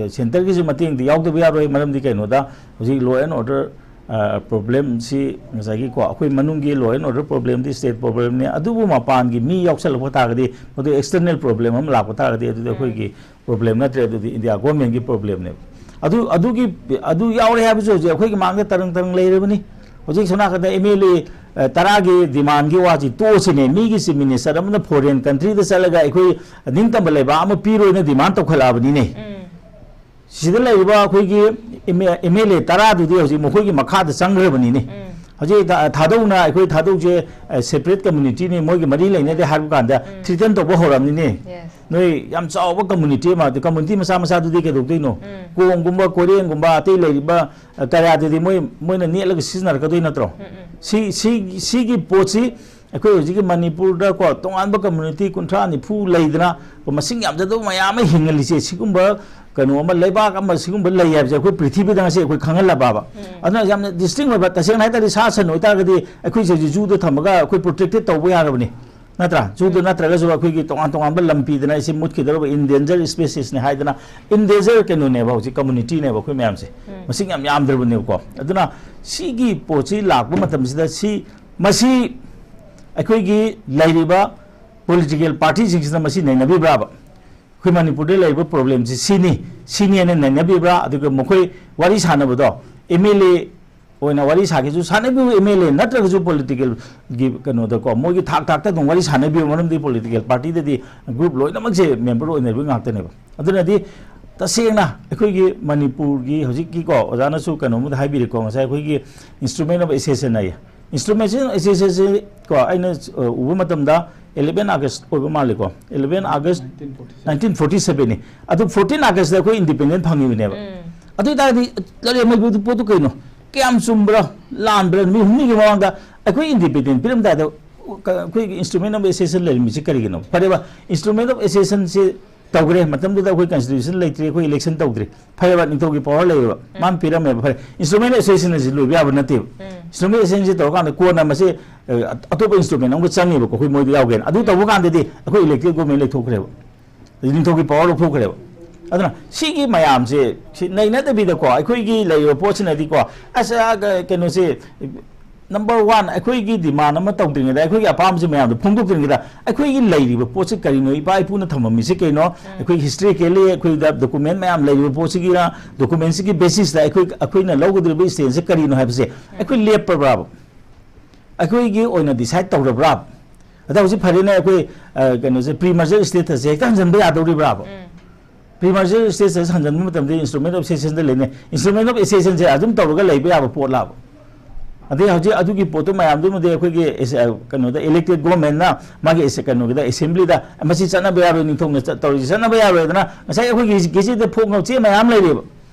centre ꯒꯤꯁꯨ ꯃꯇꯦꯡꯗꯤ ꯌꯥꯎꯗꯕ ꯌꯥꯔꯣꯏ, ꯃꯔꯝꯗꯤ ꯀꯩꯅꯣꯗ ꯍꯧꯖꯤꯛ law and order, ꯑ, problem ꯁꯤ ꯉꯁꯥꯏꯒꯤ ꯀꯣ, ꯑꯩꯈꯣꯏ ꯃꯅꯨꯡꯒꯤ law and order problem D state problem ꯅꯤ, ꯑꯗꯨꯕꯨ ꯃꯄꯥꯟꯒꯤ ꯃꯤ ꯌꯥꯎꯁꯜꯂꯛꯄ ꯇꯥꯔꯒꯗꯤ, ꯃꯗꯨ external problem ꯑꯃ ꯂꯥꯛꯄ ꯇꯥꯔꯒꯗꯤ, ꯑꯗꯨꯗꯤ ꯑꯩꯈꯣꯏꯒꯤ problem ꯅꯠꯇ꯭ꯔꯦ, ꯑꯗꯨꯗꯤ India government ꯀꯤ problem ꯅꯦꯕ꯫ ꯑꯗꯨ, ꯑꯗꯨꯒꯤ, ꯑꯗꯨ ꯌꯥꯎꯔꯦ ꯍꯥꯏꯕꯁꯨ ꯍꯧꯖꯤꯛ ꯑꯩꯈꯣꯏꯒꯤ ꯃꯥꯡꯗ ꯇꯔꯪ ꯇꯔꯪ ꯂꯩꯔꯕꯅꯤ꯫ ꯍꯧꯖꯤꯛ ꯁꯣꯝ ꯅꯥꯀꯟꯗ M L A, ꯑ, ꯇꯔꯥꯒꯤ demand ꯒꯤ ꯋꯥꯁꯤ ꯇꯣꯛꯑꯁꯤꯅꯦ꯫ ꯃꯤꯒꯤ chief minister ꯑꯃꯅ foreign country ꯗ ꯆꯠꯂꯒ ꯑꯩꯈꯣꯏ ꯅꯤꯡꯇꯝꯕ ꯂꯩꯕꯥꯛ ꯑꯃ ꯄꯤꯔꯣꯏꯅ demand ꯇꯧꯈꯠꯂꯛꯑꯕꯅꯤꯅꯦ꯫ ꯁꯤꯗ ꯂꯩꯔꯤꯕ ꯑꯩꯈꯣꯏꯒꯤ M L A ꯇꯔꯥꯗꯨꯗꯤ ꯍꯧꯖꯤꯛ ꯃꯈꯣꯏꯒꯤ ꯃꯈꯥꯗ ꯆꯪꯈ꯭ꯔꯕꯅꯤꯅꯦ꯫ ꯍꯧꯖꯤꯛ ꯊꯥ-, ꯊꯥꯗꯧꯅ ꯑꯩꯈꯣꯏ ꯊꯥꯗꯧꯁꯦ, ꯑ, separate community ꯅꯤ, ꯃꯣꯏꯒꯤ ꯃꯔꯤ ꯂꯩꯅꯗꯦ ꯍꯥꯏꯕ ꯀꯥꯟꯗ threaten ꯇꯧꯕ ꯍꯧꯔꯕꯅꯤꯅꯦ꯫ Yes꯫ ꯅꯣꯏ ꯌꯥꯝ ꯆꯥꯎꯕ community ꯑꯃ, community ꯃꯆꯥ ꯃꯆꯥꯗꯨꯗꯤ ꯀꯩꯗꯧꯗꯣꯏꯅꯣ? ꯀꯣꯡꯒꯨꯝꯕ, ꯀꯣꯔꯦꯡꯒꯨꯝꯕ, ꯑꯇꯩ ꯂꯩꯔꯤꯕ, ꯑ, ꯀꯌꯥꯗꯨꯗꯤ ꯃꯣꯏ, ꯃꯣꯏꯅ ꯅꯦꯠꯂꯒ ꯁꯤꯖꯤꯟꯅꯔꯛꯀꯗꯣꯏ ꯅꯠꯇ꯭ꯔꯣ? ꯁꯤ, ꯁꯤ, ꯁꯤꯒꯤ ꯄꯣꯠꯁꯤ ꯑꯩꯈꯣꯏ ꯍꯧꯖꯤꯛꯀꯤ ꯃꯅꯤꯄꯨꯔꯗ ꯀꯣ, ꯇꯣꯉꯥꯟꯕ community ꯀꯨꯟꯊ꯭ꯔꯥ ꯅꯤꯐꯨ ꯂꯩꯗꯅ, ꯃꯁꯤꯡ ꯌꯥꯝꯖꯗꯕ ꯃꯌꯥꯝ ꯑꯃ ꯍꯤꯡꯍꯜꯂꯤꯁꯦ, ꯁꯤꯒꯨꯝꯕ ꯀꯩꯅꯣ ꯑꯃ, ꯂꯩꯕꯥꯛ ꯑꯃ ꯁꯤꯒꯨꯝꯕ ꯂꯩ ꯍꯥꯏꯕꯁꯦ ꯑꯩꯈꯣꯏ ꯄ꯭ꯔꯤꯊꯤꯕꯤꯗ ꯉꯁꯤ ꯑꯩꯈꯣꯏ ꯈꯪꯍꯜꯂꯕꯕ꯫ ꯑꯗꯨꯅ ꯌꯥꯝꯅ distinct ꯑꯣꯏꯕ, ꯇꯁꯦꯡꯅ ꯍꯥꯏ ꯇꯥꯔꯗꯤ ꯁꯥ ꯁꯟ ꯑꯣꯏꯇꯥꯔꯒꯗꯤ ꯑꯩꯈꯣꯏꯁꯦ ꯍꯧꯖꯤꯛ zoo ꯗ ꯊꯝꯃꯒ ꯑꯩꯈꯣꯏ protected ꯇꯧꯕ ꯌꯥꯔꯕꯅꯤ, ꯅꯠꯇ꯭ꯔꯥ? Zoo ꯗ ꯅꯠꯇ꯭ꯔꯒꯁꯨ ꯑꯩꯈꯣꯏꯒꯤ ꯇꯣꯉꯥꯟ ꯇꯣꯉꯥꯟꯕ ꯂꯝ ꯄꯤꯗꯅ, ꯑꯩꯁꯦ ꯃꯨꯠꯈꯤꯗꯧꯔꯕ endanger species ꯅꯤ ꯍꯥꯏꯗꯅ, endanger ꯀꯩꯅꯣꯅꯦꯕ ꯍꯧꯖꯤꯛ community ꯅꯦꯕ ꯑꯩꯈꯣꯏ ꯃꯌꯥꯝꯁꯦ꯫ ꯃꯁꯤꯡ ꯌꯥꯝ ꯌꯥꯝꯗ꯭ꯔꯕꯅꯦꯕꯀꯣ꯫ ꯑꯗꯨꯅ ꯁꯤꯒꯤ ꯄꯣꯠꯁꯤ ꯂꯥꯛꯄ ꯃꯇꯝꯁꯤꯗ ꯁꯤ, ꯃꯁꯤ ꯑꯩꯈꯣꯏꯒꯤ ꯂꯩꯔꯤꯕ political party ꯁꯤꯡꯁꯤꯅ ꯃꯁꯤ ꯅꯩꯅꯕꯤꯕ꯭ꯔꯥꯕ? ꯑꯩꯈꯣꯏ ꯃꯅꯤꯄꯨꯔꯗ ꯂꯩꯔꯤꯕ problem ꯁꯤ ꯁꯤꯅꯤ, ꯁꯤꯅꯦꯅ ꯅꯩꯅꯕꯤꯕ꯭ꯔꯥ? ꯑꯗꯨꯒ ꯃꯈꯣꯏ ꯋꯥꯔꯤ ꯁꯥꯟꯅꯕꯗꯣ M L A ꯑꯣꯏꯅ ꯋꯥꯔꯤ ꯁꯥꯒꯦꯁꯨ ꯁꯥꯟꯅꯕꯤꯌꯨ, M L A ꯅꯠꯇ꯭ꯔꯒꯁꯨ political ꯒꯤ ꯀꯩꯅꯣꯗꯀꯣ, ꯃꯣꯏꯒꯤ ꯊꯥꯛ ꯊꯥꯛꯇ ꯑꯗꯨꯝ ꯋꯥꯔꯤ ꯁꯥꯟꯅꯕꯤꯌꯨ, ꯃꯔꯝꯗꯤ political party ꯗꯗꯤ group ꯂꯣꯏꯅꯃꯛꯁꯦ member ꯑꯣꯏꯅꯕ ꯉꯥꯛꯇꯅꯦꯕ꯫ ꯑꯗꯨꯅꯗꯤ ꯇꯁꯦꯡꯅ ꯑꯩꯈꯣꯏꯒꯤ ꯃꯅꯤꯄꯨꯔꯒꯤ ꯍꯧꯖꯤꯛꯀꯤꯀꯣ, ꯑꯣꯖꯥꯅꯁꯨ ꯀꯩꯅꯣꯝꯃꯗ ꯍꯥꯏꯕꯤꯔꯦꯀꯣ, ꯉꯁꯥꯏ ꯑꯩꯈꯣꯏꯒꯤ instrument of accession ꯍꯥꯏꯌꯦ꯫ Instrument of accession ꯁꯦ ꯀꯣ, ꯑꯩꯅ, ꯑ, ꯎꯕ ꯃꯇꯝꯗ eleven August ꯑꯣꯏꯕ ꯃꯥꯜꯂꯦꯀꯣ, eleven August nineteen forty seven ꯅꯤ꯫ ꯑꯗꯨ fourteen August ꯇ ꯑꯩꯈꯣꯏ independent ꯐꯪꯉꯤꯕꯅꯦꯕ꯫ ꯑꯗꯨ ꯑꯣꯏꯇꯥꯔꯗꯤ ꯂꯥꯂꯦꯟꯃꯩꯕꯨ ꯄꯣꯠꯇꯨ ꯀꯩꯅꯣ? ꯀꯌꯥꯝ ꯆꯨꯝꯕ꯭ꯔꯥ, ꯂꯥꯟꯕ꯭ꯔꯥ? ꯅꯨꯃꯤꯠ ꯍꯨꯝꯅꯤꯒꯤ ꯃꯃꯥꯡꯗ ꯑꯩꯈꯣꯏ independent ꯄꯤꯔꯝꯗꯥꯏꯗ, ꯑꯩꯈꯣꯏꯒꯤ instrument of accession ꯂꯩꯔꯝꯃꯤꯁꯤ ꯀꯔꯤꯒꯤꯅꯣ? ꯐꯔꯦꯕ, instrument of accession ꯁꯦ ꯇꯧꯈ꯭ꯔꯦ꯫ ꯃꯇꯝꯗꯨꯗ ꯑꯩꯈꯣꯏ ꯀꯟꯁꯇꯤꯇ꯭ꯌꯨꯁꯟ ꯂꯩꯇ꯭ꯔꯤ, ꯑꯩꯈꯣꯏ ꯏꯂꯦꯛꯁꯟ ꯇꯧꯗ꯭ꯔꯤ꯫ ꯐꯩꯌꯦꯕ, ꯅꯤꯡꯊꯧꯒꯤ ꯄꯋꯥꯔ ꯂꯩꯌꯦꯕ, ꯃꯥꯅ ꯄꯤꯔꯝꯃꯦꯕ, ꯐꯔꯦ꯫ ꯏꯟꯁꯇ꯭ꯔꯨꯃꯦꯟ ꯑꯦꯁꯣꯁꯤꯌꯦꯁꯟ ꯑꯁꯤ ꯂꯣꯏꯕ ꯌꯥꯕ ꯅꯠꯇꯦꯕ꯫ ꯏꯟꯁꯇ꯭ꯔꯨꯃꯦꯟ ꯑꯦꯁꯣꯁꯤꯌꯦꯁꯟꯁꯤ ꯇꯧꯔꯀꯥꯟꯗ ꯀꯣꯟꯅ ꯃꯁꯤ, ꯑ, ꯑꯇꯣꯞꯄ ꯏꯟꯁꯇ꯭ꯔꯨꯃꯦꯟ ꯑꯃꯒ ꯆꯪꯉꯦꯕꯀꯣ, ꯑꯩꯈꯣꯏ ꯃꯣꯏꯗ ꯌꯥꯎꯒꯦꯅ꯫ ꯑꯗꯨ ꯇꯧꯕ ꯀꯥꯟꯗꯗꯤ ꯑꯩꯈꯣꯏ ꯏꯂꯦꯛꯇꯦꯗ ꯒꯣꯔꯃꯦꯟ ꯂꯩꯊꯣꯛꯈ꯭ꯔꯦꯕ, ꯅꯤꯡꯊꯧꯒꯤ ꯄꯋꯥꯔ ꯂꯧꯊꯣꯛꯈ꯭ꯔꯦꯕ꯫ ꯑꯗꯨꯅ ꯁꯤꯒꯤ ꯃꯌꯥꯝꯁꯦ ꯁꯤ ꯅꯩꯅꯗꯕꯤꯗꯀꯣ, ꯑꯩꯈꯣꯏꯒꯤ ꯂꯩꯔꯤꯕ ꯄꯣꯠꯁꯤꯅꯗꯤꯀꯣ, ꯑꯁ, ꯑ, ꯀ-, ꯀꯩꯅꯣꯁꯦ, ꯅꯝꯕꯔ ꯋꯥꯟ, ꯑꯩꯈꯣꯏꯒꯤ ꯗꯤꯃꯥꯟ ꯑꯃ ꯇꯧꯗ꯭ꯔꯤꯉꯩꯗ, ꯑꯩꯈꯣꯏꯒꯤ ꯑꯄꯥꯝꯕꯁꯤ ꯃꯌꯥꯝꯗ ꯐꯣꯡꯗꯣꯛꯇ꯭ꯔꯤꯉꯩꯗ, ꯑꯩꯈꯣꯏꯒꯤ ꯂꯩꯔꯤꯕ ꯄꯣꯠꯁꯤ ꯀꯔꯤꯅꯣ, ꯏꯄꯥ ꯏꯄꯨꯅ ꯊꯝꯃꯝꯃꯤꯁꯤ ꯀꯩꯅꯣ, ꯑꯩꯈꯣꯏꯒꯤ ꯍꯤꯁꯇ꯭ꯔꯤꯀꯦꯜꯂꯤ ꯑꯩꯈꯣꯏꯗ ꯗꯣꯀꯨꯃꯦꯟ ꯃꯌꯥꯝ ꯂꯩꯔꯤꯕ ꯄꯣꯠꯁꯤꯒꯤꯔ, ꯗꯣꯀꯨꯃꯦꯟꯁꯤꯒꯤ ꯕꯦꯁꯤꯁꯇ ꯑꯩꯈꯣꯏ, ꯑꯩꯈꯣꯏꯅ ꯂꯧꯒꯗꯧꯔꯤꯕ ꯁ꯭ꯇꯦꯟꯁꯦ ꯀꯔꯤꯅꯣ ꯍꯥꯏꯕꯁꯦ ꯑꯩꯈꯣꯏ ꯂꯦꯞꯄꯕ꯭ꯔꯥꯕ? ꯑꯩꯈꯣꯏꯒꯤ ꯑꯣꯏꯅ ꯗꯤꯁꯥꯏꯠ ꯇꯧꯔꯕ꯭ꯔꯥ? ꯑꯗ ꯍꯧꯖꯤꯛ ꯐꯔꯦꯅꯦ, ꯑꯩꯈꯣꯏ, ꯑ, ꯀꯩꯅꯣꯁꯦ, ꯄ꯭ꯔꯤ ꯃꯔꯖꯔ ꯁ꯭ꯇꯦꯇꯁꯁꯦ ꯍꯦꯛꯇ ꯍꯟꯖꯟꯕ ꯌꯥꯗꯧꯔꯤꯕ꯭ꯔꯥꯕ? ꯄ꯭ꯔꯤ ꯃꯔꯖꯔ ꯁ꯭ꯇꯦꯇꯁ ꯍꯟꯖꯟꯕ ꯃꯇꯝꯗ ꯏꯟꯁꯇ꯭ꯔꯨꯃꯦꯟ ꯑꯣꯐ ꯁꯦꯁꯟꯗ ꯂꯩꯅꯩ꯫ ꯏꯟꯁꯇ꯭ꯔꯨꯃꯦꯟ ꯑꯣꯐ ꯁꯦꯁꯟꯁꯦ ꯑꯗꯨꯝ ꯇꯧꯔꯒ ꯂꯩꯕ ꯌꯥꯕ ꯄꯣꯠꯂꯥꯕ? ꯑꯗꯩ ꯍꯧꯖꯤꯛ ꯑꯗꯨꯒꯤ ꯄꯣꯠꯇꯨ ꯃꯌꯥꯝꯗꯨꯃꯗꯤ ꯑꯩꯈꯣꯏꯒꯤ ꯑꯦꯁ-, ꯑ, ꯀꯩꯅꯣꯗ, ꯏꯂꯦꯛꯇꯦꯗ ꯒꯣꯔꯃꯦꯟꯅ ꯃꯥꯒꯤ ꯑꯦꯁ-, ꯀꯩꯅꯣꯒꯤꯗ, ꯑꯦꯁꯦꯝꯕ꯭ꯂꯤꯗ ꯃꯁꯤ ꯆꯠꯅꯕ ꯌꯥꯔꯣꯏ, ꯅꯤꯡꯊꯧꯅ ꯆꯠ-, ꯇꯧꯔꯤꯁꯤ ꯆꯠꯅꯕ ꯌꯥꯔꯣꯏꯗꯅ ꯉꯁꯥꯏ ꯑꯩꯈꯣꯏꯒꯤ ꯒꯦꯖꯦꯠꯇ ꯐꯣꯡꯅꯕ ꯆꯦ ꯃꯌꯥꯝ ꯂꯩꯔꯤꯕ꯫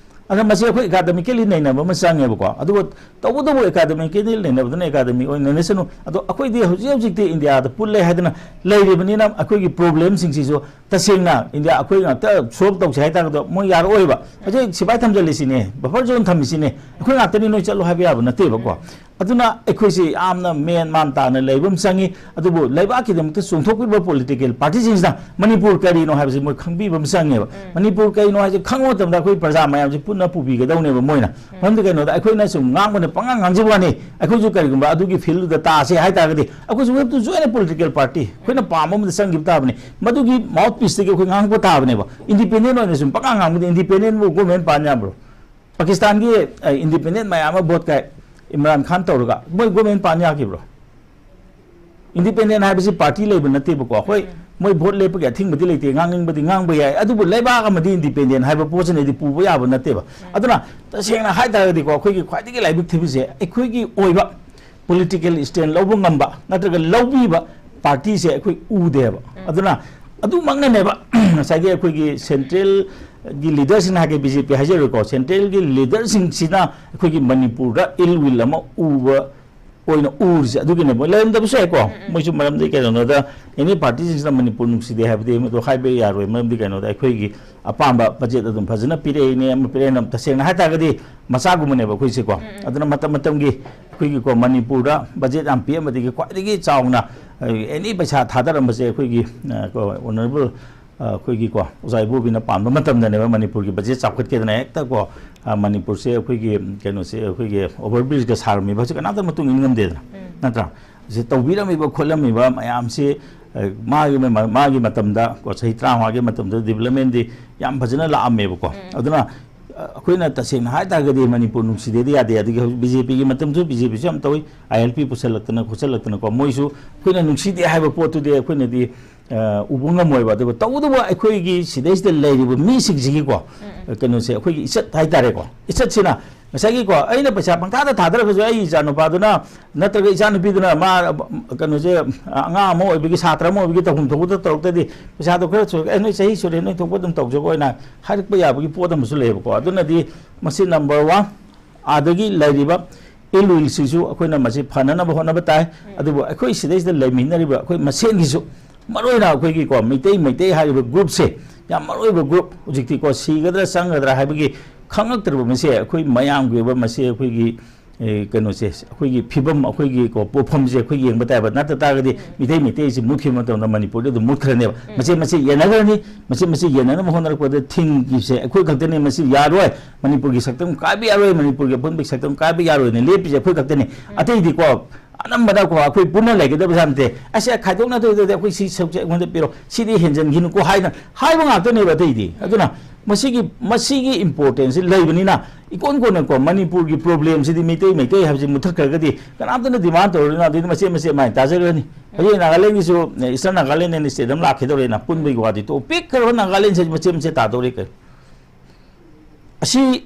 ꯑꯗ ꯃꯁꯤ ꯑꯩꯈꯣꯏ ꯑꯦꯀꯥꯗꯃꯤꯀꯦꯜꯂꯤ ꯅꯩꯅꯕ ꯑꯃ ꯆꯪꯉꯦꯕꯀꯣ꯫ ꯑꯗꯨꯒ ꯇꯧꯕꯇꯕꯨ ꯑꯦꯀꯥꯗꯃꯤꯀꯦꯜꯂꯤ ꯅꯩꯅꯕꯗꯨꯅ ꯑꯦꯀꯥꯗꯃꯤꯛ ꯑꯣꯏꯅ ꯅꯩꯅꯁꯅꯨ꯫ ꯑꯗꯣ ꯑꯩꯈꯣꯏꯗꯤ ꯍꯧꯖꯤꯛ ꯍꯧꯖꯤꯛꯇꯤ ꯏꯟꯗꯤꯌꯥꯗ ꯄꯨꯜꯂꯦ ꯍꯥꯏꯗꯅ ꯂꯩꯔꯤꯕꯅꯤꯅ ꯑꯩꯈꯣꯏꯒꯤ ꯄ꯭ꯔꯣꯕ꯭ꯂꯦꯝꯁꯤꯡꯁꯤꯁꯨ ꯇꯁꯦꯡꯅ ꯏꯟꯗꯤꯌꯥ ꯑꯩꯈꯣꯏ ꯉꯥꯛꯇ ꯁꯣꯜꯕ ꯇꯧꯁꯦ ꯍꯥꯏ ꯇꯥꯔꯒꯗꯤ ꯃꯣꯏ ꯌꯥꯔꯛꯑꯣꯏꯕ꯫ ꯍꯧꯖꯤꯛ ꯁꯤꯐꯥꯏ ꯊꯝꯖꯤꯜꯂꯤꯁꯤꯅꯦ, ꯕꯐꯔ ꯖꯣꯟ ꯊꯝꯃꯤꯁꯤꯅꯦ, ꯑꯩꯈꯣꯏ ꯉꯥꯛꯇꯅꯤ ꯅꯣꯏ ꯆꯠꯂꯣ ꯍꯥꯏꯕ ꯌꯥꯕ ꯅꯠꯇꯦꯕꯀꯣ꯫ ꯑꯗꯨꯅ ꯑꯩꯈꯣꯏꯁꯤ ꯌꯥꯝꯅ ꯃꯦꯟ ꯃꯥꯟ ꯇꯥꯅ ꯂꯩꯕ ꯑꯃ ꯆꯪꯉꯤ꯫ ꯑꯗꯨꯕꯨ ꯂꯩꯕꯥꯛꯀꯤꯗꯃꯛꯇ ꯆꯣꯡꯊꯣꯛꯄꯤꯕ ꯄꯣꯂꯤꯇꯤꯀꯦꯜ ꯄꯥꯔꯇꯤꯁꯤꯡꯁꯤꯅ ꯃꯅꯤꯄꯨꯔ ꯀꯔꯤꯅꯣ ꯍꯥꯏꯕꯁꯤ ꯃꯣꯏ ꯈꯪꯕꯤꯕ ꯑꯃ ꯆꯪꯉꯦꯕ꯫ ꯃꯅꯤꯄꯨꯔ ꯀꯩꯅꯣ ꯍꯥꯏꯁꯦ ꯈꯪꯕ ꯃꯇꯝꯗ ꯑꯩꯈꯣꯏ ꯄ꯭ꯔꯖꯥ ꯃꯌꯥꯝꯁꯤ ꯄꯨꯟꯅ ꯄꯨꯕꯤꯒꯗꯧꯅꯦꯕ ꯃꯣꯏꯅ꯫ ꯃꯔꯝꯗꯤ ꯀꯩꯅꯣꯗ ꯑꯩꯈꯣꯏꯅ ꯁꯨꯝ ꯉꯥꯡꯕꯅ ꯄꯉꯥꯡ ꯉꯥꯡꯖꯕ ꯋꯥꯅꯤ, ꯑꯩꯈꯣꯏꯁꯨ ꯀꯔꯤꯒꯨꯝꯕ ꯑꯗꯨꯒꯤ ꯐꯤꯜꯗꯨꯗ ꯇꯥꯁꯦ ꯍꯥꯏ ꯇꯥꯔꯒꯗꯤ ꯑꯩꯈꯣꯏꯁꯨ ꯋꯦꯕꯇꯨ ꯖꯣꯏꯟ ꯄꯣꯂꯤꯇꯤꯀꯦꯜ ꯄꯥꯔꯇꯤ ꯑꯩꯈꯣꯏꯅ ꯄꯥꯝꯕ ꯑꯃꯗ ꯆꯪꯈꯤꯕ ꯇꯥꯕꯅꯤ꯫ ꯃꯗꯨꯒꯤ ꯃꯥꯎꯠ ꯄꯤꯁꯇꯒꯤ ꯑꯩꯈꯣꯏ ꯉꯥꯡꯉꯛꯄ ꯇꯥꯕꯅꯦꯕ꯫ ꯏꯟꯗꯤꯄꯦꯟꯗꯦꯟ ꯑꯣꯏꯅ ꯁꯨꯝ ꯄꯉꯥꯡ ꯉꯥꯡꯕꯗ ꯏꯟꯗꯤꯄꯦꯟꯗꯦꯟꯕꯨ ꯒꯣꯔꯃꯦꯟ ꯄꯥꯟ ꯌꯥꯕ꯭ꯔꯣ? ꯄꯥꯀꯤꯁꯇꯥꯟꯒꯤ, ꯑ, ꯏꯟꯗꯤꯄꯦꯟꯗꯦꯟ ꯃꯌꯥꯝ ꯑꯃ ꯚꯣꯠ ꯀꯥꯏ, ꯏꯝꯔꯥꯟ ꯈꯥꯟ ꯇꯧꯔꯒ ꯃꯣꯏ ꯒꯣꯔꯃꯦꯟ ꯄꯥꯟ ꯌꯥꯈꯤꯕ꯭ꯔꯣ? ꯏꯟꯗꯤꯄꯦꯟꯗꯦꯟ ꯍꯥꯏꯕꯁꯤ ꯄꯥꯔꯇꯤ ꯂꯩꯕ ꯅꯠꯇꯦꯕꯀꯣ꯫ ꯍꯣꯏ, ꯃꯣꯏ ꯚꯣꯠ ꯂꯦꯞꯄꯒꯤ ꯑꯊꯤꯡꯕꯗꯤ ꯂꯩꯇꯦ, ꯉꯥꯡꯅꯤꯡꯕꯗꯤ ꯉꯥꯡꯕ ꯌꯥꯏ, ꯑꯗꯨꯕꯨ ꯂꯩꯕꯥꯛ ꯑꯃꯗꯤ ꯏꯟꯗꯤꯄꯦꯟꯗꯦꯟ ꯍꯥꯏꯕ ꯄꯣꯠꯁꯤꯅꯗꯤ ꯄꯨꯕ ꯌꯥꯕ ꯅꯠꯇꯦꯕ꯫ ꯑꯗꯨꯅ ꯇꯁꯦꯡꯅ ꯍꯥꯏ ꯇꯥꯔꯒꯗꯤꯀꯣ, ꯑꯩꯈꯣꯏꯒꯤ ꯈ꯭ꯋꯥꯏꯗꯒꯤ ꯂꯥꯏꯕꯛ ꯊꯤꯕꯁꯦ ꯑꯩꯈꯣꯏꯒꯤ ꯑꯣꯏꯕ ꯄꯣꯂꯤꯇꯤꯀꯦꯜ ꯁ꯭ꯇꯦꯟ ꯂꯧꯕ ꯉꯝꯕ ꯅꯠꯇ꯭ꯔꯒ ꯂꯧꯕꯤꯕ ꯄꯥꯔꯇꯤꯁꯦ ꯑꯩꯈꯣꯏ ꯎꯗꯦꯕ꯫ ꯑꯗꯨꯅ ꯑꯗꯨꯃꯛꯅꯅꯦꯕ ꯉꯁꯥꯏꯒꯤ ꯑꯩꯈꯣꯏꯒꯤ ꯁꯦꯟꯇ꯭ꯔꯦꯜꯒꯤ ꯂꯤꯗꯔꯁꯤꯡ ꯍꯥꯏꯒꯦ, ꯕꯤ ꯖꯦ ꯄꯤ ꯍꯥꯏꯖꯔꯣꯏꯀꯣ, ꯁꯦꯟꯇ꯭ꯔꯦꯜꯒꯤ ꯂꯤꯗꯔꯁꯤꯡꯁꯤꯅ ꯑꯩꯈꯣꯏꯒꯤ ꯃꯅꯤꯄꯨꯔꯗ ꯏꯜ ꯋꯤꯜ ꯑꯃ ꯎꯕ ꯑꯣꯏꯅ ꯎꯔꯤꯁꯦ ꯑꯗꯨꯒꯤꯅꯦꯕ꯫ ꯂꯩꯔꯝꯗꯕꯁꯨ ꯌꯥꯏꯀꯣ꯫ ꯃꯣꯏꯁꯨ ꯃꯔꯝꯗꯤ ꯀꯩꯅꯣꯗ, ꯑꯦꯅꯤ ꯄꯥꯔꯇꯤꯁꯤꯡꯁꯤꯅ ꯃꯅꯤꯄꯨꯔ ꯅꯨꯡꯁꯤꯗꯦ ꯍꯥꯏꯕꯗꯤ ꯃꯗꯨ ꯍꯥꯏꯕ ꯌꯥꯔꯣꯏ꯫ ꯃꯔꯝꯗꯤ ꯀꯩꯅꯣꯗ, ꯑꯩꯈꯣꯏꯒꯤ ꯑꯄꯥꯝꯕ ꯕꯖꯦꯠ ꯑꯗꯨꯝ ꯐꯖꯅ ꯄꯤꯔꯛꯏꯅꯦ, ꯑꯃ ꯄꯤꯔꯛꯏꯅ, ꯇꯁꯦꯡꯅ ꯍꯥꯏꯇꯥꯔꯒꯗꯤ ꯃꯆꯥꯒꯨꯝꯕꯅꯦꯕ ꯑꯩꯈꯣꯏꯁꯦꯀꯣ꯫ ꯑꯗꯨꯅ ꯃꯇꯝ ꯃꯇꯝꯒꯤ ꯑꯩꯈꯣꯏꯒꯤꯀꯣ, ꯃꯅꯤꯄꯨꯔꯗ ꯕꯖꯦꯠ ꯌꯥꯝ ꯄꯤꯛꯑꯝꯕꯗꯒꯤ ꯈ꯭ꯋꯥꯏꯗꯒꯤ ꯆꯥꯎꯅ, ꯑꯦꯅꯤ ꯄꯩꯁꯥ ꯊꯥꯗꯔꯝꯕꯁꯦ ꯑꯩꯈꯣꯏꯒꯤ, ꯑ, ꯀꯣ, ꯑꯣꯅꯔꯦꯕꯜ, ꯑ, ꯑꯩꯈꯣꯏꯒꯤꯀꯣ, ꯑꯣꯖꯥ ꯏꯕꯣꯕꯤꯅ ꯄꯥꯟꯕ ꯃꯇꯝꯗꯅꯦꯕ ꯃꯅꯤꯄꯨꯔꯒꯤ ꯕꯖꯦꯠ ꯆꯥꯎꯈꯠꯀꯦꯗꯅ ꯍꯦꯛꯇꯀꯣ, ꯑ, ꯃꯅꯤꯄꯨꯔꯁꯦ ꯑꯩꯈꯣꯏꯒꯤ ꯀꯩꯅꯣꯁꯦ, ꯑꯩꯈꯣꯏꯒꯤ ꯑꯣꯚꯔ ꯕ꯭ꯔꯤꯖꯀ ꯁꯥꯔꯝꯃꯤꯕ, ꯍꯧꯖꯤꯛ ꯀꯅꯥꯝꯇ ꯃꯇꯨꯡ ꯏꯟ ꯉꯝꯗꯦꯗꯅ, ꯅꯠꯇ꯭ꯔꯥ? ꯁꯤ ꯇꯧꯕꯤꯔꯝꯃꯤꯕ ꯈꯣꯠꯂꯝꯃꯤꯕ ꯃꯌꯥꯝꯁꯤ, ꯑ, ꯃꯥꯒꯤ ꯃ-, ꯃꯥꯒꯤ ꯃꯇꯝꯗ ꯀꯣ, ꯆꯍꯤ ꯇꯔꯥꯃꯉꯥꯒꯤ ꯃꯇꯝꯗ ꯗꯤꯕꯂꯞꯃꯦꯟꯗꯤ ꯌꯥꯝ ꯐꯖꯅ ꯂꯥꯛꯑꯝꯃꯦꯕꯀꯣ꯫ ꯑꯗꯨꯅ, ꯑ, ꯑꯩꯈꯣꯏꯅ ꯇꯁꯦꯡꯅ ꯍꯥꯏ ꯇꯥꯔꯒꯗꯤ ꯃꯅꯤꯄꯨꯔ ꯅꯨꯡꯁꯤꯗꯦꯗꯤ ꯌꯥꯗꯦ꯫ ꯑꯗꯒꯤ ꯍꯧꯖꯤꯛ ꯕꯤ ꯖꯦ ꯄꯤꯒꯤ ꯃꯇꯝꯁꯨ ꯕꯤ ꯖꯦ ꯄꯤꯁꯨ ꯌꯥꯝ ꯇꯧꯏ, ꯑꯥꯏ ꯑꯦꯜ ꯄꯤ ꯄꯨꯁꯜꯂꯛꯇꯅ ꯈꯣꯠꯆꯜꯂꯛꯇꯅꯀꯣ꯫ ꯃꯣꯏꯁꯨ ꯑꯩꯈꯣꯏꯅ ꯅꯨꯡꯁꯤꯗꯦ ꯍꯥꯏꯕ ꯄꯣꯠꯇꯨꯗꯤ ꯑꯩꯈꯣꯏꯅꯗꯤ, ꯑ, ꯎꯕ ꯉꯝꯃꯣꯏꯕ꯫ ꯑꯗꯨꯒ ꯇꯧꯕꯇꯕꯨ ꯑꯩꯈꯣꯏꯒꯤ ꯁꯤꯗꯩꯁꯤꯗ ꯂꯩꯔꯤꯕ ꯃꯤꯁꯤꯡꯁꯤꯒꯤꯀꯣ, ꯀꯩꯅꯣꯁꯦ, ꯑꯩꯈꯣꯏꯒꯤ ꯏꯆꯠ ꯍꯥꯏꯇꯥꯔꯦꯀꯣ, ꯏꯆꯠꯁꯤꯅ ꯉꯁꯥꯏꯒꯤꯀꯣ, ꯑꯩꯅ ꯄꯩꯁꯥ ꯄꯪꯊꯥꯗ ꯊꯥꯗꯔꯒꯁꯨ ꯑꯩ ꯏꯆꯥꯅꯨꯄꯥꯗꯨꯅ ꯅꯠꯇ꯭ꯔꯒ ꯏꯆꯥꯅꯨꯄꯤꯗꯨꯅ ꯃꯥ, ꯀꯩꯅꯣꯁꯦ, ꯑꯉꯥꯡ ꯑꯃ ꯑꯣꯏꯕꯒꯤ, ꯁꯥꯇ꯭ꯔ ꯑꯃ ꯑꯣꯏꯕꯒꯤ ꯇꯧꯐꯝ ꯊꯣꯛꯄꯗ ꯇꯧꯔꯛꯇꯗꯤ, "ꯄꯩꯁꯥꯗꯣ ꯈꯔ ꯁꯨꯔꯦ, ꯑꯦ, ꯅꯣꯏ ꯆꯍꯤ ꯁꯨꯔꯦ, ꯅꯣꯏ ꯊꯣꯛꯄ ꯑꯗꯨꯝ ꯇꯧꯖꯈꯣ" ꯍꯥꯏꯅ ꯍꯥꯏꯔꯛꯄ ꯌꯥꯕꯒꯤ ꯄꯣꯠ ꯑꯃꯁꯨ ꯂꯩꯌꯦꯕꯀꯣ꯫ ꯑꯗꯨꯅꯗꯤ ꯃꯁꯤ ꯅꯝꯕꯔ ꯋꯥꯟ, ꯑꯥꯗꯒꯤ ꯂꯩꯔꯤꯕ ꯏꯜ ꯋꯤꯜꯁꯤꯁꯨ ꯑꯩꯈꯣꯏꯅ ꯃꯁꯤ ꯐꯅꯅꯕ ꯍꯣꯠꯅꯕ ꯇꯥꯏ꯫ ꯑꯗꯨꯕꯨ ꯑꯩꯈꯣꯏ ꯁꯤꯗꯩꯁꯤꯗ ꯂꯩꯃꯤꯟꯅꯔꯤꯕ ꯑꯩꯈꯣꯏ ꯃꯁꯦꯟꯒꯤꯁꯨ, ꯃꯔꯨꯑꯣꯏꯅ ꯑꯩꯈꯣꯏꯒꯤꯀꯣ, ꯃꯩꯇꯩ, ꯃꯩꯇꯩ ꯍꯥꯏꯔꯤꯕ ꯒ꯭ꯔꯨꯞꯁꯦ ꯌꯥꯝ ꯃꯔꯨꯑꯣꯏꯕ ꯒ꯭ꯔꯨꯞ꯫ ꯍꯧꯖꯤꯛꯇꯤꯀꯣ, ꯁꯤꯒꯗ꯭ꯔꯥ ꯆꯪꯒꯗ꯭ꯔꯥ ꯍꯥꯏꯕꯒꯤ ꯈꯪꯉꯛꯇ꯭ꯔꯕ ꯃꯁꯦ ꯑꯩꯈꯣꯏ ꯃꯌꯥꯝꯒꯤ ꯑꯣꯏꯕ ꯃꯁꯦ ꯑꯩꯈꯣꯏꯒꯤ, ꯑꯦ, ꯀꯩꯅꯣꯁꯦ, ꯑꯩꯈꯣꯏꯒꯤ ꯐꯤꯕꯝ, ꯑꯩꯈꯣꯏꯒꯤꯀꯣ, ꯄꯣꯠꯐꯝꯁꯦ ꯑꯩꯈꯣꯏ ꯌꯦꯡꯕ ꯇꯥꯏꯕ꯫ ꯅꯠꯇ ꯇꯥꯔꯒꯗꯤ ꯃꯤꯇꯩ, ꯃꯩꯇꯩꯁꯤ ꯃꯨꯠꯈꯤꯕ ꯃꯇꯝꯗ ꯃꯅꯤꯄꯨꯔꯗꯤ ꯑꯗꯨꯝ ꯃꯨꯠꯈ꯭ꯔꯅꯦꯕ꯫ ꯃꯆꯦꯠ ꯃꯆꯦꯠ ꯌꯦꯟꯅꯈ꯭ꯔꯅꯤ, ꯃꯆꯦꯠ ꯃꯆꯦꯠ ꯌꯦꯟꯅꯅꯕ ꯍꯣꯠꯅꯔꯛꯄꯗ ꯊꯤꯡꯈꯤꯕꯁꯦ ꯑꯩꯈꯣꯏ ꯈꯛꯇꯅꯤ꯫ ꯃꯁꯤ ꯌꯥꯔꯣꯏ, ꯃꯅꯤꯄꯨꯔꯒꯤ ꯁꯛꯇꯝ ꯀꯥꯏꯕ ꯌꯥꯔꯣꯏ, ꯃꯅꯤꯄꯨꯔꯒꯤ ꯑꯄꯨꯟꯕꯒꯤ ꯁꯛꯇꯝ ꯀꯥꯏꯕ ꯌꯥꯔꯣꯏꯅ ꯂꯦꯞꯄꯤꯁꯦ ꯑꯩꯈꯣꯏ ꯈꯛꯇꯅꯤ꯫ ꯑꯇꯩꯗꯤꯀꯣ, ꯑꯅꯝꯕꯅꯀꯣ, ꯑꯩꯈꯣꯏ ꯄꯨꯟꯅ ꯂꯩꯒꯗꯕ ꯖꯥꯠ ꯅꯠꯇꯦ꯫ "ꯑꯁ, ꯈꯥꯏꯗꯣꯛꯅꯗꯣꯏꯗꯨꯗꯤ ꯑꯩꯈꯣꯏ ꯁꯤ ꯁꯔꯨꯛꯁꯦ ꯑꯩꯉꯣꯟꯗ ꯄꯤꯔꯣ, ꯁꯤꯗꯤ ꯍꯦꯟꯖꯟꯈꯤꯅꯨꯀꯣ" ꯍꯥꯏꯅ ꯍꯥꯏꯕ ꯉꯥꯛꯇꯅꯦꯕ꯫ ꯑꯇꯩꯗꯤ, ꯑꯗꯨꯅ ꯃꯁꯤꯒꯤ, ꯃꯁꯤꯒꯤ ꯏꯝꯄꯣꯔꯇꯦꯟꯁꯁꯤ ꯂꯩꯕꯅꯤꯅ, ꯏꯀꯣꯟ ꯀꯣꯟꯅꯀꯣ, ꯃꯅꯤꯄꯨꯔꯒꯤ ꯄ꯭ꯔꯣꯕ꯭ꯂꯦꯝꯁꯤꯗꯤ, ꯃꯤꯇꯩ, ꯃꯩꯇꯩ ꯍꯥꯏꯕꯁꯤ ꯃꯨꯠꯊꯠꯈ꯭ꯔꯒꯗꯤ ꯀꯅꯥꯝꯇꯅ ꯗꯤꯃꯥꯟ ꯇꯧꯔꯣꯏꯅ, ꯑꯗꯨꯗꯤ ꯃꯆꯦꯠ ꯃꯆꯦꯠ ꯃꯥꯏ ꯇꯥꯖꯈ꯭ꯔꯅꯤ꯫ ꯍꯧꯖꯤꯛ ꯅꯥꯒꯥꯂꯦꯟꯒꯤꯁꯨ, ꯏꯁꯇꯔꯟ ꯅꯥꯒꯥꯂꯦꯟ ꯑꯅ ꯁ꯭ꯇꯦꯠ ꯑꯃ ꯂꯥꯛꯈꯤꯗꯧꯔꯦꯅ, ꯄꯨꯟꯕꯒꯤ ꯋꯥꯗꯤ ꯇꯣꯛꯑꯣ, ꯄꯤꯛꯈ꯭ꯔꯕ ꯅꯥꯒꯥꯂꯦꯟꯁꯦ ꯃꯆꯦꯠ ꯃꯆꯦꯠ ꯇꯥꯗꯧꯔꯦ ꯀꯩꯅꯣ꯫ ꯑꯁꯤ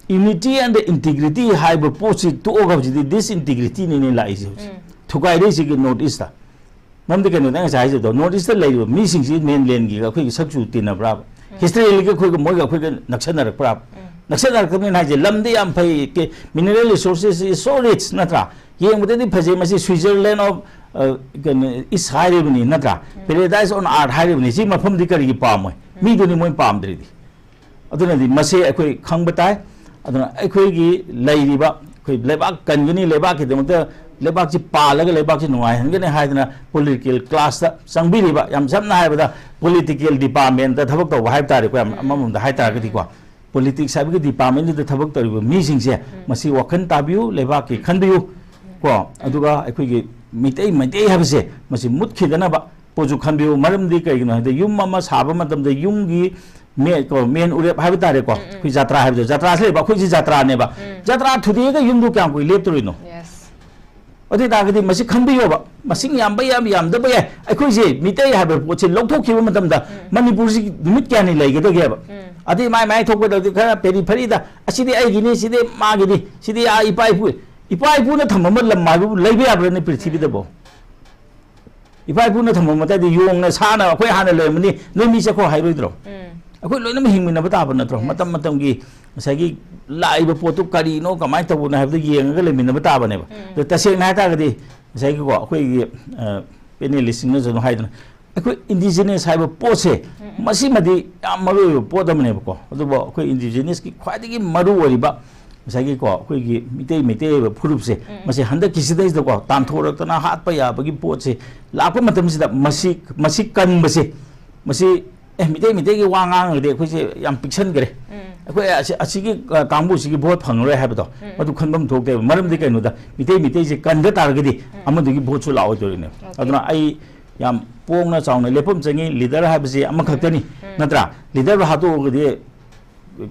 unity and integrity ꯍꯥꯏꯕ ꯄꯣꯠꯁꯤ ꯇꯣꯛꯑꯒ ꯍꯧꯖꯤꯛꯇꯤ disintegrityꯅꯤꯅꯦ ꯂꯥꯛꯏꯁꯦ ꯍꯧꯖꯤꯛ꯫ ꯎꯝ꯫ ꯊꯨꯒꯥꯏꯔꯛꯏꯁꯤꯒꯤ North Eastꯇ꯫ ꯃꯔꯝꯗꯤ ꯀꯩꯅꯣꯗ ꯑꯩ ꯉꯁꯥꯏ ꯍꯥꯏꯖꯕꯗꯣ, North Eastꯇ ꯂꯩꯔꯤꯕ ꯃꯤꯁꯤꯡꯁꯤ mainlandꯒꯤꯒ ꯑꯩꯈꯣꯏꯒꯤ ꯁꯛꯆꯨ ꯇꯤꯟꯅꯕ꯭ꯔꯥꯕ? ꯎꯝ꯫ Historicallyꯒ ꯑꯩꯈꯣꯏꯒ, ꯃꯣꯏꯒ ꯑꯩꯈꯣꯏꯒ ꯅꯛꯁꯟꯅꯔꯛꯄ꯭ꯔꯥꯕ? ꯎꯝ꯫ ꯅꯛꯁꯟꯅꯔꯛꯇꯕꯅꯤꯅ ꯍꯥꯏꯁꯦ, ꯂꯝꯗꯤ ꯌꯥꯝ ꯐꯩ, ꯀꯦ-, mineral resources is so rich, ꯅꯠꯇ꯭ꯔꯥ? ꯌꯦꯡꯕꯗꯗꯤ ꯐꯖꯩ, ꯃꯁꯤ Switzerland of, ꯑ, ꯀꯩꯅꯣ, East ꯍꯥꯏꯔꯤꯕꯅꯤ, ꯅꯠꯇ꯭ꯔꯥ? Paradise on earth ꯍꯥꯏꯔꯤꯕꯅꯤ꯫ ꯁꯤ ꯃꯐꯝꯗꯤ ꯀꯔꯤꯒꯤ ꯄꯥꯝꯃꯣꯏ? ꯃꯤꯗꯨꯅꯤ ꯃꯣꯏ ꯄꯥꯝꯗ꯭ꯔꯤꯗꯤ꯫ ꯑꯗꯨꯅꯗꯤ ꯃꯁꯤ ꯑꯩꯈꯣꯏ ꯈꯪꯕ ꯇꯥꯏ꯫ ꯑꯗꯨꯅ ꯑꯩꯈꯣꯏꯒꯤ ꯂꯩꯔꯤꯕ, ꯑꯩꯈꯣꯏ ꯂꯩꯕꯥꯛ ꯀꯟꯒꯅꯤ, ꯂꯩꯕꯥꯛꯀꯤꯗꯃꯛꯇ, ꯂꯩꯕꯥꯛꯁꯤ ꯄꯥꯜꯂꯒ ꯂꯩꯕꯥꯛꯁꯤ ꯅꯨꯡꯉꯥꯏꯍꯟꯒꯅꯤ ꯍꯥꯏꯗꯅ political classꯇ ꯆꯪꯕꯤꯔꯤꯕ, ꯌꯥꯝ ꯁꯝꯅ ꯍꯥꯏꯔꯕꯗ political departmentꯇ ꯊꯕꯛ ꯇꯧꯕ ꯍꯥꯏꯕ ꯇꯥꯔꯦꯀꯣ, ꯌꯥꯝ ꯑꯃꯔꯣꯝꯗ ꯍꯥꯏ ꯇꯥꯔꯒꯗꯤꯀꯣ, politics ꯍꯥꯏꯕꯒꯤ departmentꯗꯨꯗ ꯊꯕꯛ ꯇꯧꯔꯤꯕ ꯃꯤꯁꯤꯡꯁꯦ, ꯃꯁꯤ ꯋꯥꯈꯜ ꯇꯥꯕꯤꯌꯨ, ꯂꯩꯕꯥꯛꯀꯤ ꯈꯟꯕꯤꯌꯨ ꯀꯣ꯫ ꯑꯗꯨꯒ ꯑꯩꯈꯣꯏꯒꯤ ꯃꯤꯇꯩ, ꯃꯩꯇꯩ ꯍꯥꯏꯕꯁꯦ ꯃꯁꯤ ꯃꯨꯠꯈꯤꯗꯅꯕ ꯄꯣꯠꯁꯨ ꯈꯟꯕꯤꯌꯨ꯫ ꯃꯔꯝꯗꯤ ꯀꯩꯒꯤꯅꯣ ꯍꯥꯏꯕꯗ, ꯌꯨꯝ ꯑꯃ ꯁꯥꯕ ꯃꯇꯝꯗ ꯌꯨꯝꯒꯤ ꯃꯦ-, ꯀꯣ, ꯃꯦꯟ ꯎꯔꯦꯞ ꯍꯥꯏꯕ ꯇꯥꯔꯦꯀꯣ, ꯑꯩꯈꯣꯏ ꯖꯇ꯭ꯔꯥ ꯍꯥꯏꯕꯗꯣ, ꯖꯇ꯭ꯔꯥꯁꯤ ꯂꯩꯕ, ꯑꯩꯈꯣꯏꯁꯤ ꯖꯇ꯭ꯔꯥꯅꯦꯕ꯫ ꯖꯇ꯭ꯔꯥ ꯊꯨꯗꯦꯛꯑꯒ ꯌꯨꯝꯗꯨ ꯀꯌꯥꯝ ꯀꯨꯏ ꯂꯦꯞꯇꯣꯔꯤꯅꯣ? ꯑꯗꯨ ꯑꯣꯏ ꯇꯥꯔꯒꯗꯤ ꯃꯁꯤ ꯈꯪꯕꯤꯌꯣꯕ, ꯃꯁꯤꯡ ꯌꯥꯝꯕ ꯌꯥꯝ, ꯌꯥꯝꯗꯕ ꯌꯥꯏ, ꯑꯩꯈꯣꯏꯁꯦ ꯃꯤꯇꯩ ꯍꯥꯏꯕ ꯄꯣꯠꯁꯦ ꯂꯧꯊꯣꯛꯈꯤꯕ ꯃꯇꯝꯗ ꯃꯅꯤꯄꯨꯔꯁꯤ ꯅꯨꯃꯤꯠ ꯀꯌꯥꯅꯤ ꯂꯩꯒꯗꯒꯦꯕ? ꯑꯗꯩ ꯃꯥꯏ ꯃꯥꯏ ꯊꯣꯛꯄꯗꯗꯤ ꯈꯔ ꯄꯦꯔꯤꯐꯔꯤꯗ, "ꯑꯁꯤꯗꯤ ꯑꯩꯒꯤꯅꯤ, ꯁꯤꯗꯤ ꯃꯥꯒꯤꯅꯤ, ꯁꯤꯗꯤ ꯑꯥ ꯏꯄꯥ ꯏꯄꯨ, ꯏꯄꯥ ꯏꯄꯨꯅ ꯊꯝꯃꯝꯕ ꯂꯝ ꯍꯥꯏꯕꯕꯨ ꯂꯩꯕ ꯌꯥꯕ꯭ꯔꯅꯦ ꯄ꯭ꯔꯤꯊꯤꯕꯤꯗꯕꯣ?" ꯏꯄꯥ ꯏꯄꯨꯅ ꯊꯝꯃꯝꯕ ꯃꯇꯝꯗ ꯌꯣꯡꯅ, ꯁꯥꯅ ꯑꯩꯈꯣꯏ ꯍꯥꯟꯅ ꯂꯩꯔꯝꯕꯅꯤ, "ꯅꯣꯏ ꯃꯤ ꯆꯠꯈ꯭ꯔꯣ" ꯍꯥꯏꯔꯣꯏꯗ꯭ꯔꯣ? ꯑꯩꯈꯣꯏ ꯂꯣꯏꯅꯃꯛ ꯍꯤꯡꯃꯤꯟꯅꯕ ꯇꯥꯕ ꯅꯠꯇ꯭ꯔꯣ? ꯃꯇꯝ ꯃꯇꯝꯒꯤ ꯉꯁꯥꯏꯒꯤ ꯂꯥꯛꯏꯕ ꯄꯣꯠꯇꯨ ꯀꯔꯤꯅꯣ, ꯀꯃꯥꯏꯅ ꯇꯧꯕꯅꯣ ꯍꯥꯏꯕꯗꯨ ꯌꯦꯡꯉꯒ ꯂꯩꯃꯤꯟꯅꯕ ꯇꯥꯕꯅꯦꯕ꯫ ꯑꯗꯣ ꯇꯁꯦꯡꯅ ꯍꯥꯏ ꯇꯥꯔꯒꯗꯤ, ꯉꯁꯥꯏꯒꯤꯀꯣ, ꯑꯩꯈꯣꯏꯒꯤ, ꯑ, panelistꯁꯤꯡꯅꯁꯨ ꯑꯗꯨꯝ ꯍꯥꯏꯗꯅ, ꯑꯩꯈꯣꯏ indigenous ꯍꯥꯏꯕ ꯄꯣꯠꯁꯦ, ꯃꯁꯤꯃꯗꯤ ꯌꯥꯝ ꯃꯔꯨ ꯑꯣꯏꯕ ꯄꯣꯠ ꯑꯃꯅꯦꯕꯀꯣ꯫ ꯑꯗꯨꯕꯨ ꯑꯩꯈꯣꯏ indigenousꯀꯤ ꯈ꯭ꯋꯥꯏꯗꯒꯤ ꯃꯔꯨ ꯑꯣꯏꯔꯤꯕ ꯉꯁꯥꯏꯒꯤꯀꯣ, ꯑꯩꯈꯣꯏꯒꯤ ꯃꯤꯇꯩ, ꯃꯩꯇꯩ ꯑꯣꯏꯕ ꯐꯨꯔꯨꯞꯁꯦ, ꯃꯁꯤ ꯍꯟꯗꯛꯀꯤꯁꯤꯗꯩꯁꯤꯗꯀꯣ, ꯇꯥꯟꯊꯣꯔꯛꯇꯅ ꯍꯥꯠꯄ ꯌꯥꯕꯒꯤ ꯄꯣꯠꯁꯦ ꯂꯥꯛꯄ ꯃꯇꯝꯁꯤꯗ, ꯃꯁꯤ, ꯃꯁꯤ ꯀꯟꯕꯁꯦ, ꯃꯁꯤ, "ꯑꯦ, ꯃꯤꯇꯩ, ꯃꯤꯇꯩꯒꯤ ꯋꯥ ꯉꯥꯡꯉꯒꯗꯤ ꯑꯩꯈꯣꯏꯁꯦ ꯌꯥꯝ ꯄꯤꯛꯁꯟꯈ꯭ꯔꯦ, ꯑꯩꯈꯣꯏ ꯑꯁꯤ, ꯑꯁꯤꯒꯤ, ꯑ, ꯀꯥꯡꯕꯨꯁꯤꯒꯤ ꯚꯣꯠ ꯐꯪꯉꯔꯣꯏ" ꯍꯥꯏꯕꯗꯣ, ꯃꯗꯨ ꯈꯟꯐꯝ ꯊꯣꯛꯇꯦꯕ꯫ ꯃꯔꯝꯗꯤ ꯀꯩꯅꯣꯗ, ꯃꯤꯇꯩ, ꯃꯤꯇꯩꯁꯦ ꯀꯟꯗ ꯇꯥꯔꯒꯗꯤ ꯑꯃꯗꯨꯒꯤ ꯚꯣꯠꯁꯨ ꯂꯥꯛꯑꯣꯏꯗꯣꯔꯤꯅꯦꯕ꯫ ꯑꯗꯨꯅ ꯑꯩ ꯌꯥꯝ ꯄꯣꯡꯅ ꯆꯥꯎꯅ ꯂꯦꯞꯐꯝ ꯆꯪꯉꯤ꯫ Leader ꯍꯥꯏꯕꯁꯤ ꯑꯃꯈꯛꯇꯅꯤ, ꯅꯠꯇ꯭ꯔꯥ? Leaderꯕꯨ ꯍꯥꯠꯇꯣꯛꯑꯒꯗꯤ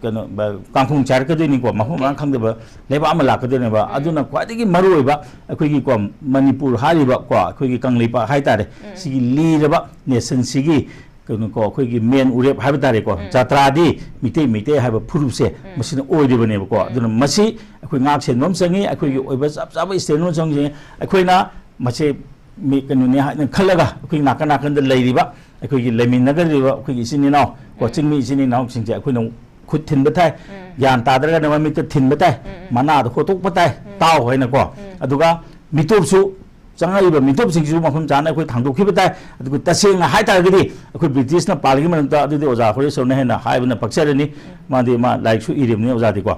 ꯀꯩꯅꯣ, ꯕ-, ꯀꯥꯡꯈꯣꯡ ꯆꯥꯏꯔꯛꯀꯗꯣꯏꯅꯤꯀꯣ, ꯃꯐꯝ ꯃꯔꯥꯡ ꯈꯪꯗꯕ ꯂꯩꯕꯥꯛ ꯑꯃ ꯂꯥꯛꯀꯗꯣꯏꯅꯦꯕ꯫ ꯑꯗꯨꯅ ꯈ꯭ꯋꯥꯏꯗꯒꯤ ꯃꯔꯨꯑꯣꯏꯕ ꯑꯩꯈꯣꯏꯒꯤꯀꯣ, ꯃꯅꯤꯄꯨꯔ ꯍꯥꯏꯔꯤꯕ ꯀꯣ, ꯑꯩꯈꯣꯏꯒꯤ ꯀꯪꯂꯩꯄꯥꯛ ꯍꯥꯏꯇꯥꯔꯦ, ꯁꯤꯒꯤ ꯂꯤꯔꯕ nationꯁꯤꯒꯤ ꯀꯩꯅꯣꯀꯣ, ꯑꯩꯈꯣꯏꯒꯤ ꯃꯦꯟ ꯎꯔꯦꯞ ꯍꯥꯏꯕ ꯇꯥꯔꯦꯀꯣ, ꯖꯥꯇ꯭ꯔꯥꯗꯤ ꯃꯤꯇꯩ, ꯃꯤꯇꯩ ꯍꯥꯏꯕ ꯐꯨꯔꯨꯞꯁꯦ ꯃꯁꯤꯅ ꯑꯣꯏꯔꯤꯕꯅꯦꯕꯀꯣ꯫ ꯑꯗꯨꯅ ꯃꯁꯤ ꯑꯩꯈꯣꯏ ꯉꯥꯛ ꯁꯦꯟꯕ ꯑꯃ ꯆꯪꯉꯤ, ꯑꯩꯈꯣꯏꯒꯤ ꯑꯣꯏꯕ ꯆꯞ ꯆꯥꯕ stand ꯑꯃ ꯆꯪꯉꯤ꯫ ꯑꯩꯈꯣꯏꯅ ꯃꯁꯤ ꯃꯤ ꯀꯩꯅꯣꯅꯤ ꯍꯥꯏꯅ ꯈꯜꯂꯒ, ꯑꯩꯈꯣꯏꯒꯤ ꯅꯥꯀꯟ ꯅꯥꯀꯟꯗ ꯂꯩꯔꯤꯕ, ꯑꯩꯈꯣꯏꯒꯤ ꯂꯩꯃꯤꯟꯅꯒꯗꯧꯔꯤꯕ ꯑꯩꯈꯣꯏꯒꯤ ꯏꯆꯤꯟ ꯏꯅꯥꯎ ꯀꯣ, ꯆꯤꯡꯃꯤ ꯏꯆꯤꯟ ꯏꯅꯥꯎꯁꯤꯡꯁꯦ ꯑꯩꯈꯣꯏꯅ ꯈꯨꯠ ꯊꯤꯟꯕ ꯊꯥꯏ, ꯎꯝ꯫ ꯒ꯭ꯌꯥꯟ ꯇꯥꯗ꯭ꯔꯒꯅ ꯃꯃꯤꯠꯇ ꯊꯤꯟꯕ ꯇꯥꯏ, ꯎꯝ, ꯎꯝ꯫ ꯃꯅꯥꯗ ꯍꯣꯠꯇꯣꯛꯄ ꯇꯥꯏ, ꯎꯝ꯫ ꯇꯥꯎ ꯍꯥꯏꯅꯀꯣ꯫ ꯎꯝ꯫ ꯑꯗꯨꯒ ꯃꯤꯇꯣꯞꯁꯨ, ꯆꯪꯉꯛꯏꯕ ꯃꯤꯇꯣꯞꯁꯤꯡꯁꯤꯁꯨ ꯃꯐꯝ ꯆꯥꯅ ꯑꯩꯈꯣꯏ ꯊꯥꯡꯗꯣꯛꯈꯤꯕ ꯇꯥꯏ꯫ ꯑꯗꯨꯒ ꯇꯁꯦꯡꯅ ꯍꯥꯏ ꯇꯥꯔꯒꯗꯤ ꯑꯩꯈꯣꯏ ꯕ꯭ꯔꯤꯇꯤꯁꯅ ꯄꯥꯜꯂꯤꯉꯩ ꯃꯇꯝꯗ, ꯑꯗꯨꯗꯤ ꯑꯣꯖꯥ ꯍꯣꯔꯦꯁꯣꯔꯅ ꯍꯦꯟꯅ ꯍꯥꯏꯕꯅ ꯄꯛꯆꯔꯅꯤ, ꯃꯥꯗꯤ ꯃꯥ ꯂꯥꯏꯔꯤꯛꯁꯨ ꯏꯔꯤꯕꯅꯤ ꯑꯣꯖꯥꯗꯤꯀꯣ꯫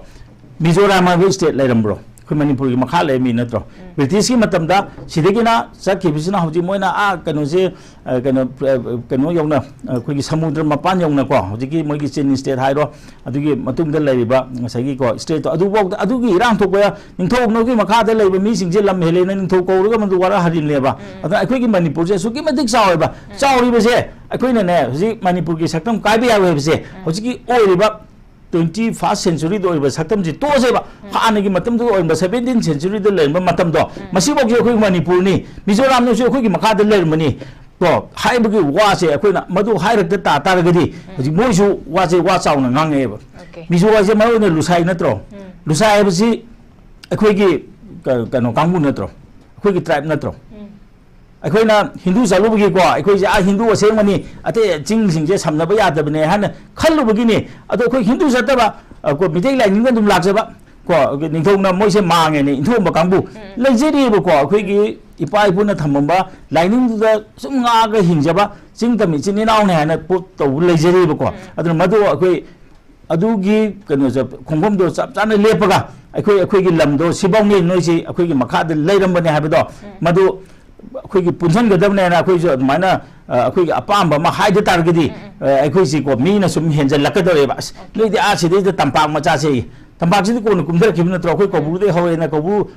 ꯃꯤꯖꯣꯔꯥꯝ ꯍꯥꯏꯕ state ꯂꯩꯔꯝꯕ꯭ꯔꯣ? ꯑꯩꯈꯣꯏ ꯃꯅꯤꯄꯨꯔꯒꯤ ꯃꯈꯥ ꯂꯩꯔꯝꯃꯤ ꯅꯠꯇ꯭ꯔꯣ? ꯎꯝ꯫ ꯕ꯭ꯔꯤꯇꯤꯁꯀꯤ ꯃꯇꯝꯗ ꯁꯤꯗꯒꯤꯅ ꯆꯠꯈꯤꯕꯁꯤꯅ ꯍꯧꯖꯤꯛ ꯃꯣꯏꯅ ꯑꯥ ꯀꯩꯅꯣꯁꯦ, ꯑ, ꯀꯩꯅꯣ, ꯑ, ꯀꯩꯅꯣ ꯌꯧꯅ, ꯑꯩꯈꯣꯏꯒꯤ ꯁꯃꯨꯗ꯭ꯔ ꯃꯄꯥꯟ ꯌꯧꯅꯀꯣ, ꯍꯧꯖꯤꯛꯀꯤ ꯃꯣꯏꯒꯤ ꯆꯤꯟ state ꯍꯥꯏꯔꯣ, ꯑꯗꯨꯒꯤ ꯃꯇꯨꯡꯗ ꯂꯩꯔꯤꯕ ꯉꯁꯥꯏꯒꯤꯀꯣ stateꯇꯣ, ꯑꯗꯨꯐꯥꯎꯗ, ꯑꯗꯨꯒꯤ ꯏꯔꯥꯡ ꯊꯣꯛꯄ ꯅꯤꯡꯊꯧ ꯀꯩꯅꯣꯒꯤ ꯃꯈꯥꯗ ꯂꯩꯕ ꯃꯤꯁꯤꯡꯁꯦ ꯂꯝ ꯍꯦꯜꯂꯦꯅ ꯅꯤꯡꯊꯧ ꯀꯧꯔꯒ ꯃꯗꯨ ꯋꯥꯔꯍꯜꯂꯤꯕꯅꯦꯕ꯫ ꯎꯝ꯫ ꯑꯗꯨꯅ ꯑꯩꯈꯣꯏꯒꯤ ꯃꯅꯤꯄꯨꯔꯁꯦ ꯑꯁꯨꯛꯀꯤ ꯃꯇꯤꯛ ꯆꯥꯎꯋꯦꯕ꯫ ꯎꯝ꯫ ꯆꯥꯎꯔꯤꯕꯁꯦ ꯑꯩꯈꯣꯏꯅꯅꯦ, ꯍꯧꯖꯤꯛ ꯃꯅꯤꯄꯨꯔꯒꯤ ꯁꯛꯇꯝ ꯀꯥꯏꯕ ꯌꯥꯔꯣꯏ ꯍꯥꯏꯕꯁꯦ, ꯎꯝ꯫ ꯍꯧꯖꯤꯛꯀꯤ ꯑꯣꯏꯔꯤꯕ twenty first centuryꯗ ꯑꯣꯏꯕ ꯁꯛꯇꯝꯁꯤ ꯇꯣꯛꯑꯁꯦꯕ꯫ ꯎꯝ꯫ ꯍꯥꯟꯅꯒꯤ ꯃꯇꯝꯗꯨꯗ ꯑꯣꯏꯔꯝꯕ seventeen centuryꯗ ꯂꯩꯔꯝꯕ ꯃꯇꯝꯗꯣ, ꯎꯝ꯫ ꯃꯁꯤꯐꯥꯎꯁꯦ ꯑꯩꯈꯣꯏꯒꯤ ꯃꯅꯤꯄꯨꯔꯅꯤ, ꯃꯤꯖꯣꯔꯥꯝꯅꯁꯨ ꯑꯩꯈꯣꯏꯒꯤ ꯃꯈꯥꯗ ꯂꯩꯔꯝꯕꯅꯤ꯫ ꯀꯣ, ꯍꯥꯏꯕꯒꯤ ꯋꯥꯁꯦ ꯑꯩꯈꯣꯏꯅ ꯃꯗꯨ ꯍꯥꯏꯔꯛꯇ ꯇꯥ ꯇꯥꯔꯒꯗꯤ, ꯎꯝ꯫ ꯍꯧꯖꯤꯛ ꯃꯣꯏꯁꯨ ꯋꯥꯁꯦ, ꯋꯥ ꯆꯥꯎꯅ ꯉꯥꯡꯉꯛꯑꯦꯕ꯫ Okay꯫ ꯃꯤꯖꯣ ꯍꯥꯏꯁꯦ ꯃꯔꯨ ꯑꯣꯏꯅ ꯂꯨꯁꯥꯏ ꯅꯠꯇ꯭ꯔꯣ? ꯎꯝ꯫ ꯂꯨꯁꯥꯏ ꯍꯥꯏꯕꯁꯤ ꯑꯩꯈꯣꯏꯒꯤ ꯀ-, ꯀꯩꯅꯣ ꯀꯥꯡꯕꯨ ꯅꯠꯇ꯭ꯔꯣ? ꯑꯩꯈꯣꯏꯒꯤ tribe ꯅꯠꯇ꯭ꯔꯣ? ꯎꯝ꯫ ꯑꯩꯈꯣꯏꯅ ꯍꯤꯟꯗꯨ ꯆꯠꯂꯨꯕꯒꯤꯀꯣ, ꯑꯩꯈꯣꯏꯁꯦ, "ꯑꯥ, ꯍꯤꯟꯗꯨ ꯑꯁꯦꯡꯕꯅꯤ, ꯑꯇꯩ ꯆꯤꯡꯁꯤꯡꯁꯦ ꯁꯝꯅꯕ ꯌꯥꯗꯕꯅꯦ" ꯍꯥꯏꯅ ꯈꯜꯂꯨꯕꯒꯤꯅꯤ꯫ ꯑꯗꯣ ꯑꯩꯈꯣꯏ ꯍꯤꯟꯗꯨ ꯆꯠꯇꯕ, ꯑ, ꯀꯣ-, ꯃꯤꯇꯩ ꯂꯥꯏꯅꯤꯡꯗ ꯑꯗꯨꯝ ꯂꯥꯛꯆꯕ, ꯀꯣ, ꯅꯤꯡꯊꯧꯅ ꯃꯣꯏꯁꯦ ꯃꯥꯡꯉꯦꯅꯦ, ꯏꯟꯊꯣꯛꯑꯝꯕ ꯀꯥꯡꯕꯨ ꯎꯝ꯫ ꯂꯩꯖꯔꯤꯑꯕꯀꯣ꯫ ꯑꯩꯈꯣꯏꯒꯤ ꯏꯄꯥ ꯏꯄꯨꯅ ꯊꯝꯃꯝꯕ ꯂꯥꯏꯅꯤꯡꯗꯨꯗ ꯁꯨꯝ ꯉꯥꯛꯑꯒ ꯍꯤꯡꯖꯕ ꯆꯤꯡ ꯇꯝ ꯏꯆꯤꯟ ꯏꯅꯥꯎꯅꯤ ꯍꯥꯏꯅ ꯄꯣꯠ ꯇꯧꯕ ꯂꯩꯖꯔꯤꯑꯕꯀꯣ꯫ ꯎꯝ꯫ ꯑꯗꯨꯅ ꯃꯗꯨ ꯑꯩꯈꯣꯏ ꯑꯗꯨꯒꯤ ꯀꯩꯅꯣꯁꯦ, ꯈꯣꯡꯐꯝꯗꯣ ꯆꯞ ꯆꯥꯅ ꯂꯦꯞꯄꯒ, ꯑꯩꯈꯣꯏ, ꯑꯩꯈꯣꯏꯒꯤ ꯂꯝꯗꯣ ꯁꯤꯐꯥꯎꯅꯤ, ꯅꯣꯏꯁꯤ ꯑꯩꯈꯣꯏꯒꯤ ꯃꯈꯥꯗ ꯂꯩꯔꯝꯕꯅꯦ ꯍꯥꯏꯕꯗꯣ, ꯎꯝ꯫ ꯃꯗꯨ ꯑꯩꯈꯣꯏꯒꯤ ꯄꯨꯟꯁꯤꯟꯒꯗꯕꯅꯦꯅ ꯑꯩꯈꯣꯏꯁꯨ ꯑꯗꯨꯃꯥꯏꯅ, ꯑ, ꯑꯩꯈꯣꯏꯒꯤ ꯑꯄꯥꯝꯕ ꯑꯃ ꯍꯥꯏꯗ ꯇꯥꯔꯒꯗꯤ, ꯎꯝ, ꯎꯝ꯫ ꯑ, ꯑꯩꯈꯣꯏꯁꯤꯀꯣ, ꯃꯤꯅ ꯁꯨꯝ ꯍꯦꯟꯖꯜꯂꯛꯀꯗꯧꯔꯦꯕ꯫ "ꯑꯁ, okay꯫ ꯅꯣꯏꯗꯤ ꯑꯥ ꯁꯤꯗꯩꯗ ꯇꯝꯄꯥꯛ ꯃꯆꯥꯁꯦ, ꯇꯝꯄꯥꯛꯁꯤꯗꯤ ꯀꯣꯟꯅ ꯀꯨꯝꯊꯔꯛꯈꯤꯕ ꯅꯠꯇ꯭ꯔꯣ? ꯑꯩꯈꯣꯏ ꯎꯝ꯫ ꯀꯧꯕ꯭ꯔꯨꯗꯩ ꯍꯧꯔꯦꯅ, ꯀꯧꯕ꯭ꯔꯨ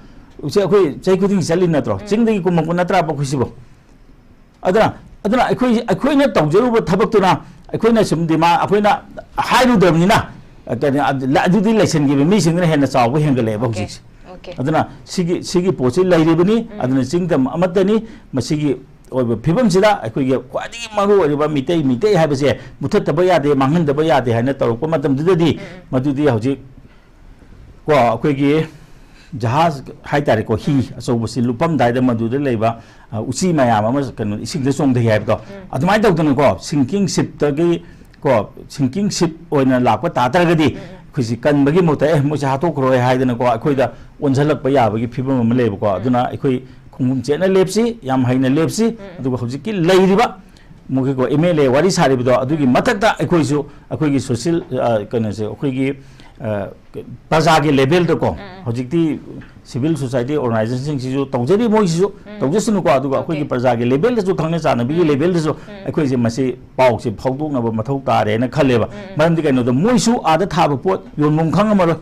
ꯁꯦ ꯑꯩꯈꯣꯏ ꯆꯍꯤ ꯈꯨꯗꯤꯡꯒꯤ ꯆꯠꯂꯤ ꯅꯠꯇ꯭ꯔꯣ? ꯎꯝ꯫ ꯆꯤꯡꯗꯒꯤ ꯀꯨꯝꯃꯛꯄ ꯅꯠꯇ꯭ꯔꯕ ꯑꯩꯈꯣꯏꯁꯤꯕꯣ?" ꯑꯗꯨꯅ, ꯑꯗꯨꯅ ꯑꯩꯈꯣꯏ, ꯑꯩꯈꯣꯏꯅ ꯇꯧꯖꯔꯨꯕ ꯊꯕꯛꯇꯨꯅ, ꯑꯩꯈꯣꯏꯅ ꯁꯨꯝ ꯗꯤꯃꯥꯟ, ꯑꯩꯈꯣꯏꯅ ꯍꯥꯏꯔꯨꯗ꯭ꯔꯕꯅꯤꯅ, ꯑ, ꯀꯩꯅꯣ, ꯑꯗꯨ-, ꯑꯗꯨꯗꯤ ꯂꯩꯁꯟꯈꯤꯕ ꯃꯤꯁꯤꯡꯗꯨꯅ ꯍꯦꯟꯅ ꯆꯥꯎꯕ ꯍꯦꯟꯒꯠꯂꯛꯑꯦꯕ Okay꯫ ꯍꯧꯖꯤꯛꯁꯦ꯫ Okay꯫ ꯑꯗꯨꯅ ꯁꯤꯒꯤ, ꯁꯤꯒꯤ ꯄꯣꯠꯁꯤ ꯂꯩꯔꯤꯕꯅꯤ꯫ ꯎꯝ꯫ ꯑꯗꯨꯅ ꯆꯤꯡꯗꯝ ꯑꯃꯠꯇꯅꯤ꯫ ꯃꯁꯤꯒꯤ ꯑꯣꯏꯕ ꯐꯤꯕꯝꯁꯤꯗ ꯑꯩꯈꯣꯏꯒꯤ ꯈ꯭ꯋꯥꯏꯗꯒꯤ ꯃꯔꯨ ꯑꯣꯏꯔꯤꯕ ꯃꯤꯇꯩ, ꯃꯤꯇꯩ ꯍꯥꯏꯕꯁꯦ ꯃꯨꯊꯠꯇꯕ ꯌꯥꯗꯦ, ꯃꯥꯡꯍꯟꯗꯕ ꯌꯥꯗꯦ ꯍꯥꯏꯅ ꯇꯧꯔꯛꯄ ꯃꯇꯝꯗꯨꯗꯗꯤ, ꯎꯝ, ꯎꯝ꯫ ꯃꯗꯨꯗꯤ ꯍꯧꯖꯤꯛ ꯀꯣ, ꯑꯩꯈꯣꯏꯒꯤ ꯖꯍꯥꯖ ꯍꯥꯏꯇꯥꯔꯦꯀꯣ, ꯍꯤ ꯑꯆꯧꯕꯁꯤ ꯂꯨꯞꯄꯝꯗꯥꯏꯗ ꯃꯗꯨꯗ ꯂꯩꯕ, ꯑ, ꯎꯆꯤ ꯃꯌꯥꯝ ꯑꯃ, ꯀꯩꯅꯣ, ꯏꯁꯤꯡꯗ ꯆꯣꯡꯊꯩ ꯍꯥꯏꯕꯗꯣ, ꯎꯝ꯫ ꯑꯗꯨꯃꯥꯏꯅ ꯇꯧꯗꯅꯀꯣ, sinking shipꯇꯒꯤ ꯀꯣ, ꯁꯤꯡꯀꯤꯡ ꯁꯤꯞ ꯑꯣꯏꯅ ꯂꯥꯛꯄ ꯇꯥ ꯇꯥꯔꯒꯗꯤ, ꯑꯩꯈꯣꯏꯁꯤ ꯀꯟꯕꯒꯤ ꯃꯍꯨꯠꯇ, "ꯑꯦ, ꯃꯣꯏꯁꯦ ꯍꯥꯠꯇꯣꯛꯈ꯭ꯔꯣꯏ" ꯍꯥꯏꯗꯅꯀꯣ, ꯑꯩꯈꯣꯏꯗ ꯑꯣꯟꯁꯤꯜꯂꯛꯄ ꯌꯥꯕꯒꯤ ꯐꯤꯕꯝ ꯑꯃ ꯂꯩꯕꯀꯣ꯫ ꯑꯗꯨꯅ ꯑꯩꯈꯣꯏ ꯈꯣꯡꯒꯨꯝ ꯆꯦꯠꯅ ꯂꯦꯞꯁꯤ, ꯌꯥꯝ ꯍꯩꯅ ꯂꯦꯞꯁꯤ꯫ ꯑꯗꯨꯒ ꯍꯧꯖꯤꯛꯀꯤ ꯂꯩꯔꯤꯕ ꯃꯈꯣꯏꯀꯣ, ꯑꯦꯝ ꯑꯦꯜ ꯑꯦ ꯋꯥꯔꯤ ꯁꯥꯔꯤꯕꯗꯣ, ꯑꯗꯨꯒꯤ ꯃꯊꯛꯇ ꯑꯩꯈꯣꯏꯁꯨ ꯑꯩꯈꯣꯏꯒꯤ ꯁꯣꯁꯤꯌꯦꯜ, ꯑ, ꯀꯩꯅꯣꯁꯦ, ꯑꯩꯈꯣꯏꯒꯤ, ꯑ, ꯄ꯭ꯔꯖꯥꯒꯤ ꯂꯦꯚꯦꯜꯗꯀꯣ, ꯍꯧꯖꯤꯛꯇꯤ ꯁꯤꯚꯤꯜ ꯁꯣꯁꯥꯏꯇꯤ ꯑꯣꯔꯒꯅꯥꯏꯖꯦꯁꯟꯁꯤꯡꯁꯤꯁꯨ ꯇꯧꯖꯔꯤ, ꯃꯣꯏꯁꯤꯁꯨ ꯇꯧꯖꯁꯅꯨꯀꯣ꯫ ꯑꯗꯨꯒ ꯑꯩꯈꯣꯏꯒꯤ ꯄ꯭ꯔꯖꯥꯒꯤ ꯂꯦꯚꯦꯜꯗꯁꯨ, ꯈꯪꯅ ꯆꯥꯟꯅꯕꯤꯒꯤ ꯂꯦꯚꯦꯜꯗꯁꯨ ꯑꯩꯈꯣꯏꯁꯦ ꯃꯁꯤ ꯄꯥꯎꯁꯦ ꯐꯥꯎꯗꯣꯛꯅꯕ ꯃꯊꯧ ꯇꯥꯔꯦꯅ ꯈꯜꯂꯦꯕ꯫ ꯃꯔꯝꯗꯤ ꯀꯩꯅꯣꯗ, ꯃꯣꯏꯁꯨ ꯑꯥꯗ ꯊꯥꯕ ꯄꯣꯠ ꯌꯣꯟꯐꯝ ꯈꯪꯉꯝꯃꯔꯣꯏ꯫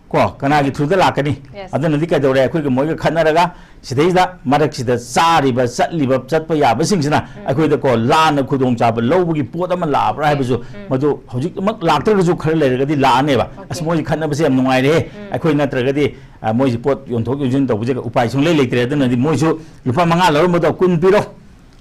ꯀꯣ, ꯀꯅꯥꯒꯤ ꯊ꯭ꯔꯨꯗ ꯂꯥꯛꯀꯅꯤ? Yes. ꯑꯗꯨꯅꯗꯤ ꯀꯩꯗꯧꯔꯦ? ꯑꯩꯈꯣꯏꯒꯤ ꯃꯣꯏꯒ ꯈꯠꯅꯔꯒ, ꯁꯤꯗꯩꯁꯤꯗ ꯃꯔꯛꯁꯤꯗ ꯆꯥꯔꯤꯕ, ꯆꯠꯂꯤꯕ, ꯆꯠꯄ ꯌꯥꯕꯁꯤꯡꯁꯤꯅ ꯑꯩꯈꯣꯏꯗ ꯀꯣ, ꯂꯥꯟꯅ ꯈꯨꯗꯣꯡꯆꯥꯕ ꯂꯧꯕꯒꯤ ꯄꯣꯠ ꯑꯃ ꯂꯥꯛꯑꯕ꯭ꯔꯥ ꯍꯥꯏꯕꯁꯨ, ꯃꯗꯨ ꯍꯧꯖꯤꯛꯃꯛ ꯂꯥꯛꯇ꯭ꯔꯒꯁꯨ ꯈꯔ ꯂꯩꯔꯒꯗꯤ ꯂꯥꯛꯑꯅꯦꯕ꯫ "ꯑꯁ, ꯃꯣꯏꯁꯤ ꯈꯠꯅꯕꯁꯦ ꯌꯥꯝ ꯅꯨꯡꯉꯥꯏꯔꯦꯍꯦ, ꯑꯩꯈꯣꯏ ꯅꯠꯇ꯭ꯔꯒꯗꯤ, ꯑ, ꯃꯣꯏꯁꯤ ꯄꯣꯠ ꯌꯣꯟꯊꯣꯛ ꯌꯣꯟꯁꯤꯟ ꯇꯧꯕꯁꯦ ꯎꯄꯥꯏ ꯁꯨꯡꯂꯩ ꯂꯩꯇ꯭ꯔꯦ, ꯑꯗꯨꯅꯗꯤ ꯃꯣꯏꯁꯨ ꯂꯨꯄꯥ ꯃꯉꯥ ꯂꯧꯔꯝꯕꯗꯣ ꯀꯨꯟ ꯄꯤꯔꯣ"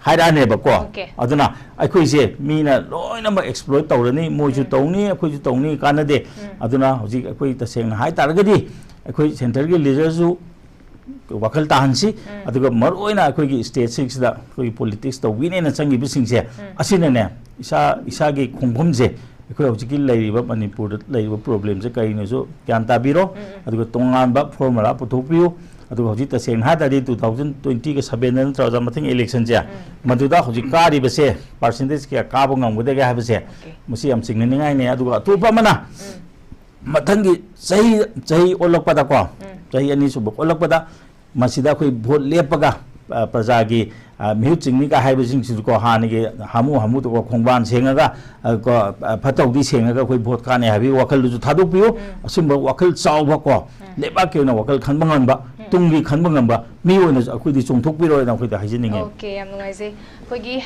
ꯍꯥꯏꯔꯛꯑꯅꯦꯕꯀꯣ꯫ ꯑꯗꯨꯅ ꯑꯩꯈꯣꯏꯁꯦ ꯃꯤꯅ ꯂꯣꯏꯅꯃꯛ ꯑꯦꯛꯁꯄ꯭ꯂꯣꯏꯠ ꯇꯧꯔꯅꯤ, ꯃꯣꯏꯁꯨ ꯇꯧꯅꯤ, ꯑꯩꯈꯣꯏꯁꯨ ꯇꯧꯅꯤ, ꯀꯥꯟꯅꯗꯦ꯫ ꯑꯗꯨꯅ ꯍꯧꯖꯤꯛ ꯑꯩꯈꯣꯏ ꯇꯁꯦꯡꯅ ꯍꯥꯏ ꯇꯥꯔꯒꯗꯤ, ꯑꯩꯈꯣꯏ ꯁꯦꯟꯇꯔꯒꯤ ꯂꯤꯗꯔꯁꯨ ꯋꯥꯈꯜ ꯇꯥꯍꯟꯁꯤ, ꯑꯗꯨꯒ ꯃꯔꯨꯑꯣꯏꯅ ꯑꯩꯈꯣꯏꯒꯤ ꯁ꯭ꯇꯦꯠꯁꯤꯡꯁꯤꯗ ꯑꯩꯈꯣꯏꯒꯤ ꯄꯣꯂꯤꯇꯤꯛꯁ ꯇꯧꯕꯤꯅꯦꯅ ꯆꯪꯈꯤꯕꯁꯤꯡꯁꯦ, ꯑꯁꯤꯅꯅꯦ, ꯏꯁꯥ, ꯏꯁꯥꯒꯤ ꯈꯣꯡꯐꯝꯁꯦ, ꯑꯩꯈꯣꯏ ꯍꯧꯖꯤꯛꯀꯤ ꯂꯩꯔꯤꯕ ꯃꯅꯤꯄꯨꯔꯗ ꯂꯩꯔꯤꯕ ꯄ꯭ꯔꯣꯕ꯭ꯂꯦꯝꯁꯦ ꯀꯔꯤꯅꯣꯁꯨ ꯒ꯭ꯌꯥꯟ ꯇꯥꯕꯤꯔꯣ꯫ ꯑꯗꯨꯒ ꯇꯣꯉꯥꯟꯕ ꯐꯣꯔꯃꯨꯂꯥ ꯄꯨꯊꯣꯛꯄꯤꯌꯨ꯫ ꯑꯗꯨꯒ ꯍꯧꯖꯤꯛ ꯇꯁꯦꯡꯅ ꯍꯥꯏ ꯇꯥꯔꯗꯤ, ꯇꯨ ꯊꯥꯎꯖꯟ ꯇ꯭ꯋꯦꯟꯇꯤꯒ ꯁꯕꯦꯟꯗ ꯅꯠꯇ꯭ꯔꯒ ꯃꯊꯪ ꯏꯂꯦꯛꯁꯟꯁꯦ, ꯃꯗꯨꯗ ꯍꯧꯖꯤꯛ ꯀꯥꯔꯤꯕꯁꯦ ꯄꯥꯔꯁꯦꯟꯇꯦꯖ ꯀꯌꯥ ꯀꯥꯕ ꯉꯝꯒꯗꯒꯦ ꯍꯥꯏꯕꯁꯦ, ꯃꯁꯤ ꯌꯥꯝ ꯆꯤꯡꯅꯅꯤꯡꯉꯥꯏꯅꯦ꯫ ꯑꯗꯨꯒ ꯑꯇꯣꯞꯄ ꯑꯃꯅ, ꯃꯊꯪꯒꯤ ꯆꯍꯤ, ꯆꯍꯤ ꯑꯣꯜꯂꯛꯄꯗꯀꯣ, ꯆꯍꯤ ꯑꯅꯤꯁꯨꯕ ꯑꯣꯜꯂꯛꯄꯗ, ꯃꯁꯤꯗ ꯑꯩꯈꯣꯏ ꯚꯣꯠ ꯂꯦꯞꯄꯒ, ꯑ, ꯄ꯭ꯔꯖꯥꯒꯤ, ꯑ, ꯃꯤꯍꯨꯠ ꯆꯤꯡꯅꯤꯒ ꯍꯥꯏꯕꯁꯤꯡꯁꯤꯁꯨꯀꯣ, ꯍꯥꯟꯅꯒꯤ ꯍꯥꯃꯨ ꯍꯥꯃꯨꯗꯀꯣ, ꯈꯣꯡꯕꯥꯟ ꯁꯦꯡꯉꯒ, ꯑ, ꯀꯣ, ꯑ, ꯐꯠꯇ ꯍꯥꯎꯗꯤ ꯁꯦꯡꯉꯒ ꯑꯩꯈꯣꯏ ꯚꯣꯠ ꯀꯥꯟꯅꯩ ꯍꯥꯏꯕꯒꯤ ꯋꯥꯈꯜꯗꯨꯁꯨ ꯊꯥꯗꯣꯛꯄꯤꯌꯨ꯫ ꯑꯁꯨꯝꯕ ꯋꯥꯈꯜ ꯆꯥꯎꯕ ꯀꯣ, ꯂꯩꯕꯥꯛꯀꯤ ꯑꯣꯏꯅ ꯋꯥꯈꯜ ꯈꯟꯕ ꯉꯝꯕ, ꯇꯨꯡꯒꯤ ꯈꯟꯕ ꯉꯝꯕ ꯃꯤ ꯑꯣꯏꯅꯁꯨ ꯑꯩꯈꯣꯏꯗꯤ ꯆꯣꯡꯊꯣꯛꯄꯤꯔꯣꯅ ꯑꯩꯈꯣꯏꯗ ꯍꯥꯏꯖꯅꯤꯡꯉꯦ꯫ ꯑꯣꯀꯦ, ꯌꯥꯝ ꯅꯨꯡꯉꯥꯏꯖꯩ꯫ ꯑꯩꯈꯣꯏꯒꯤ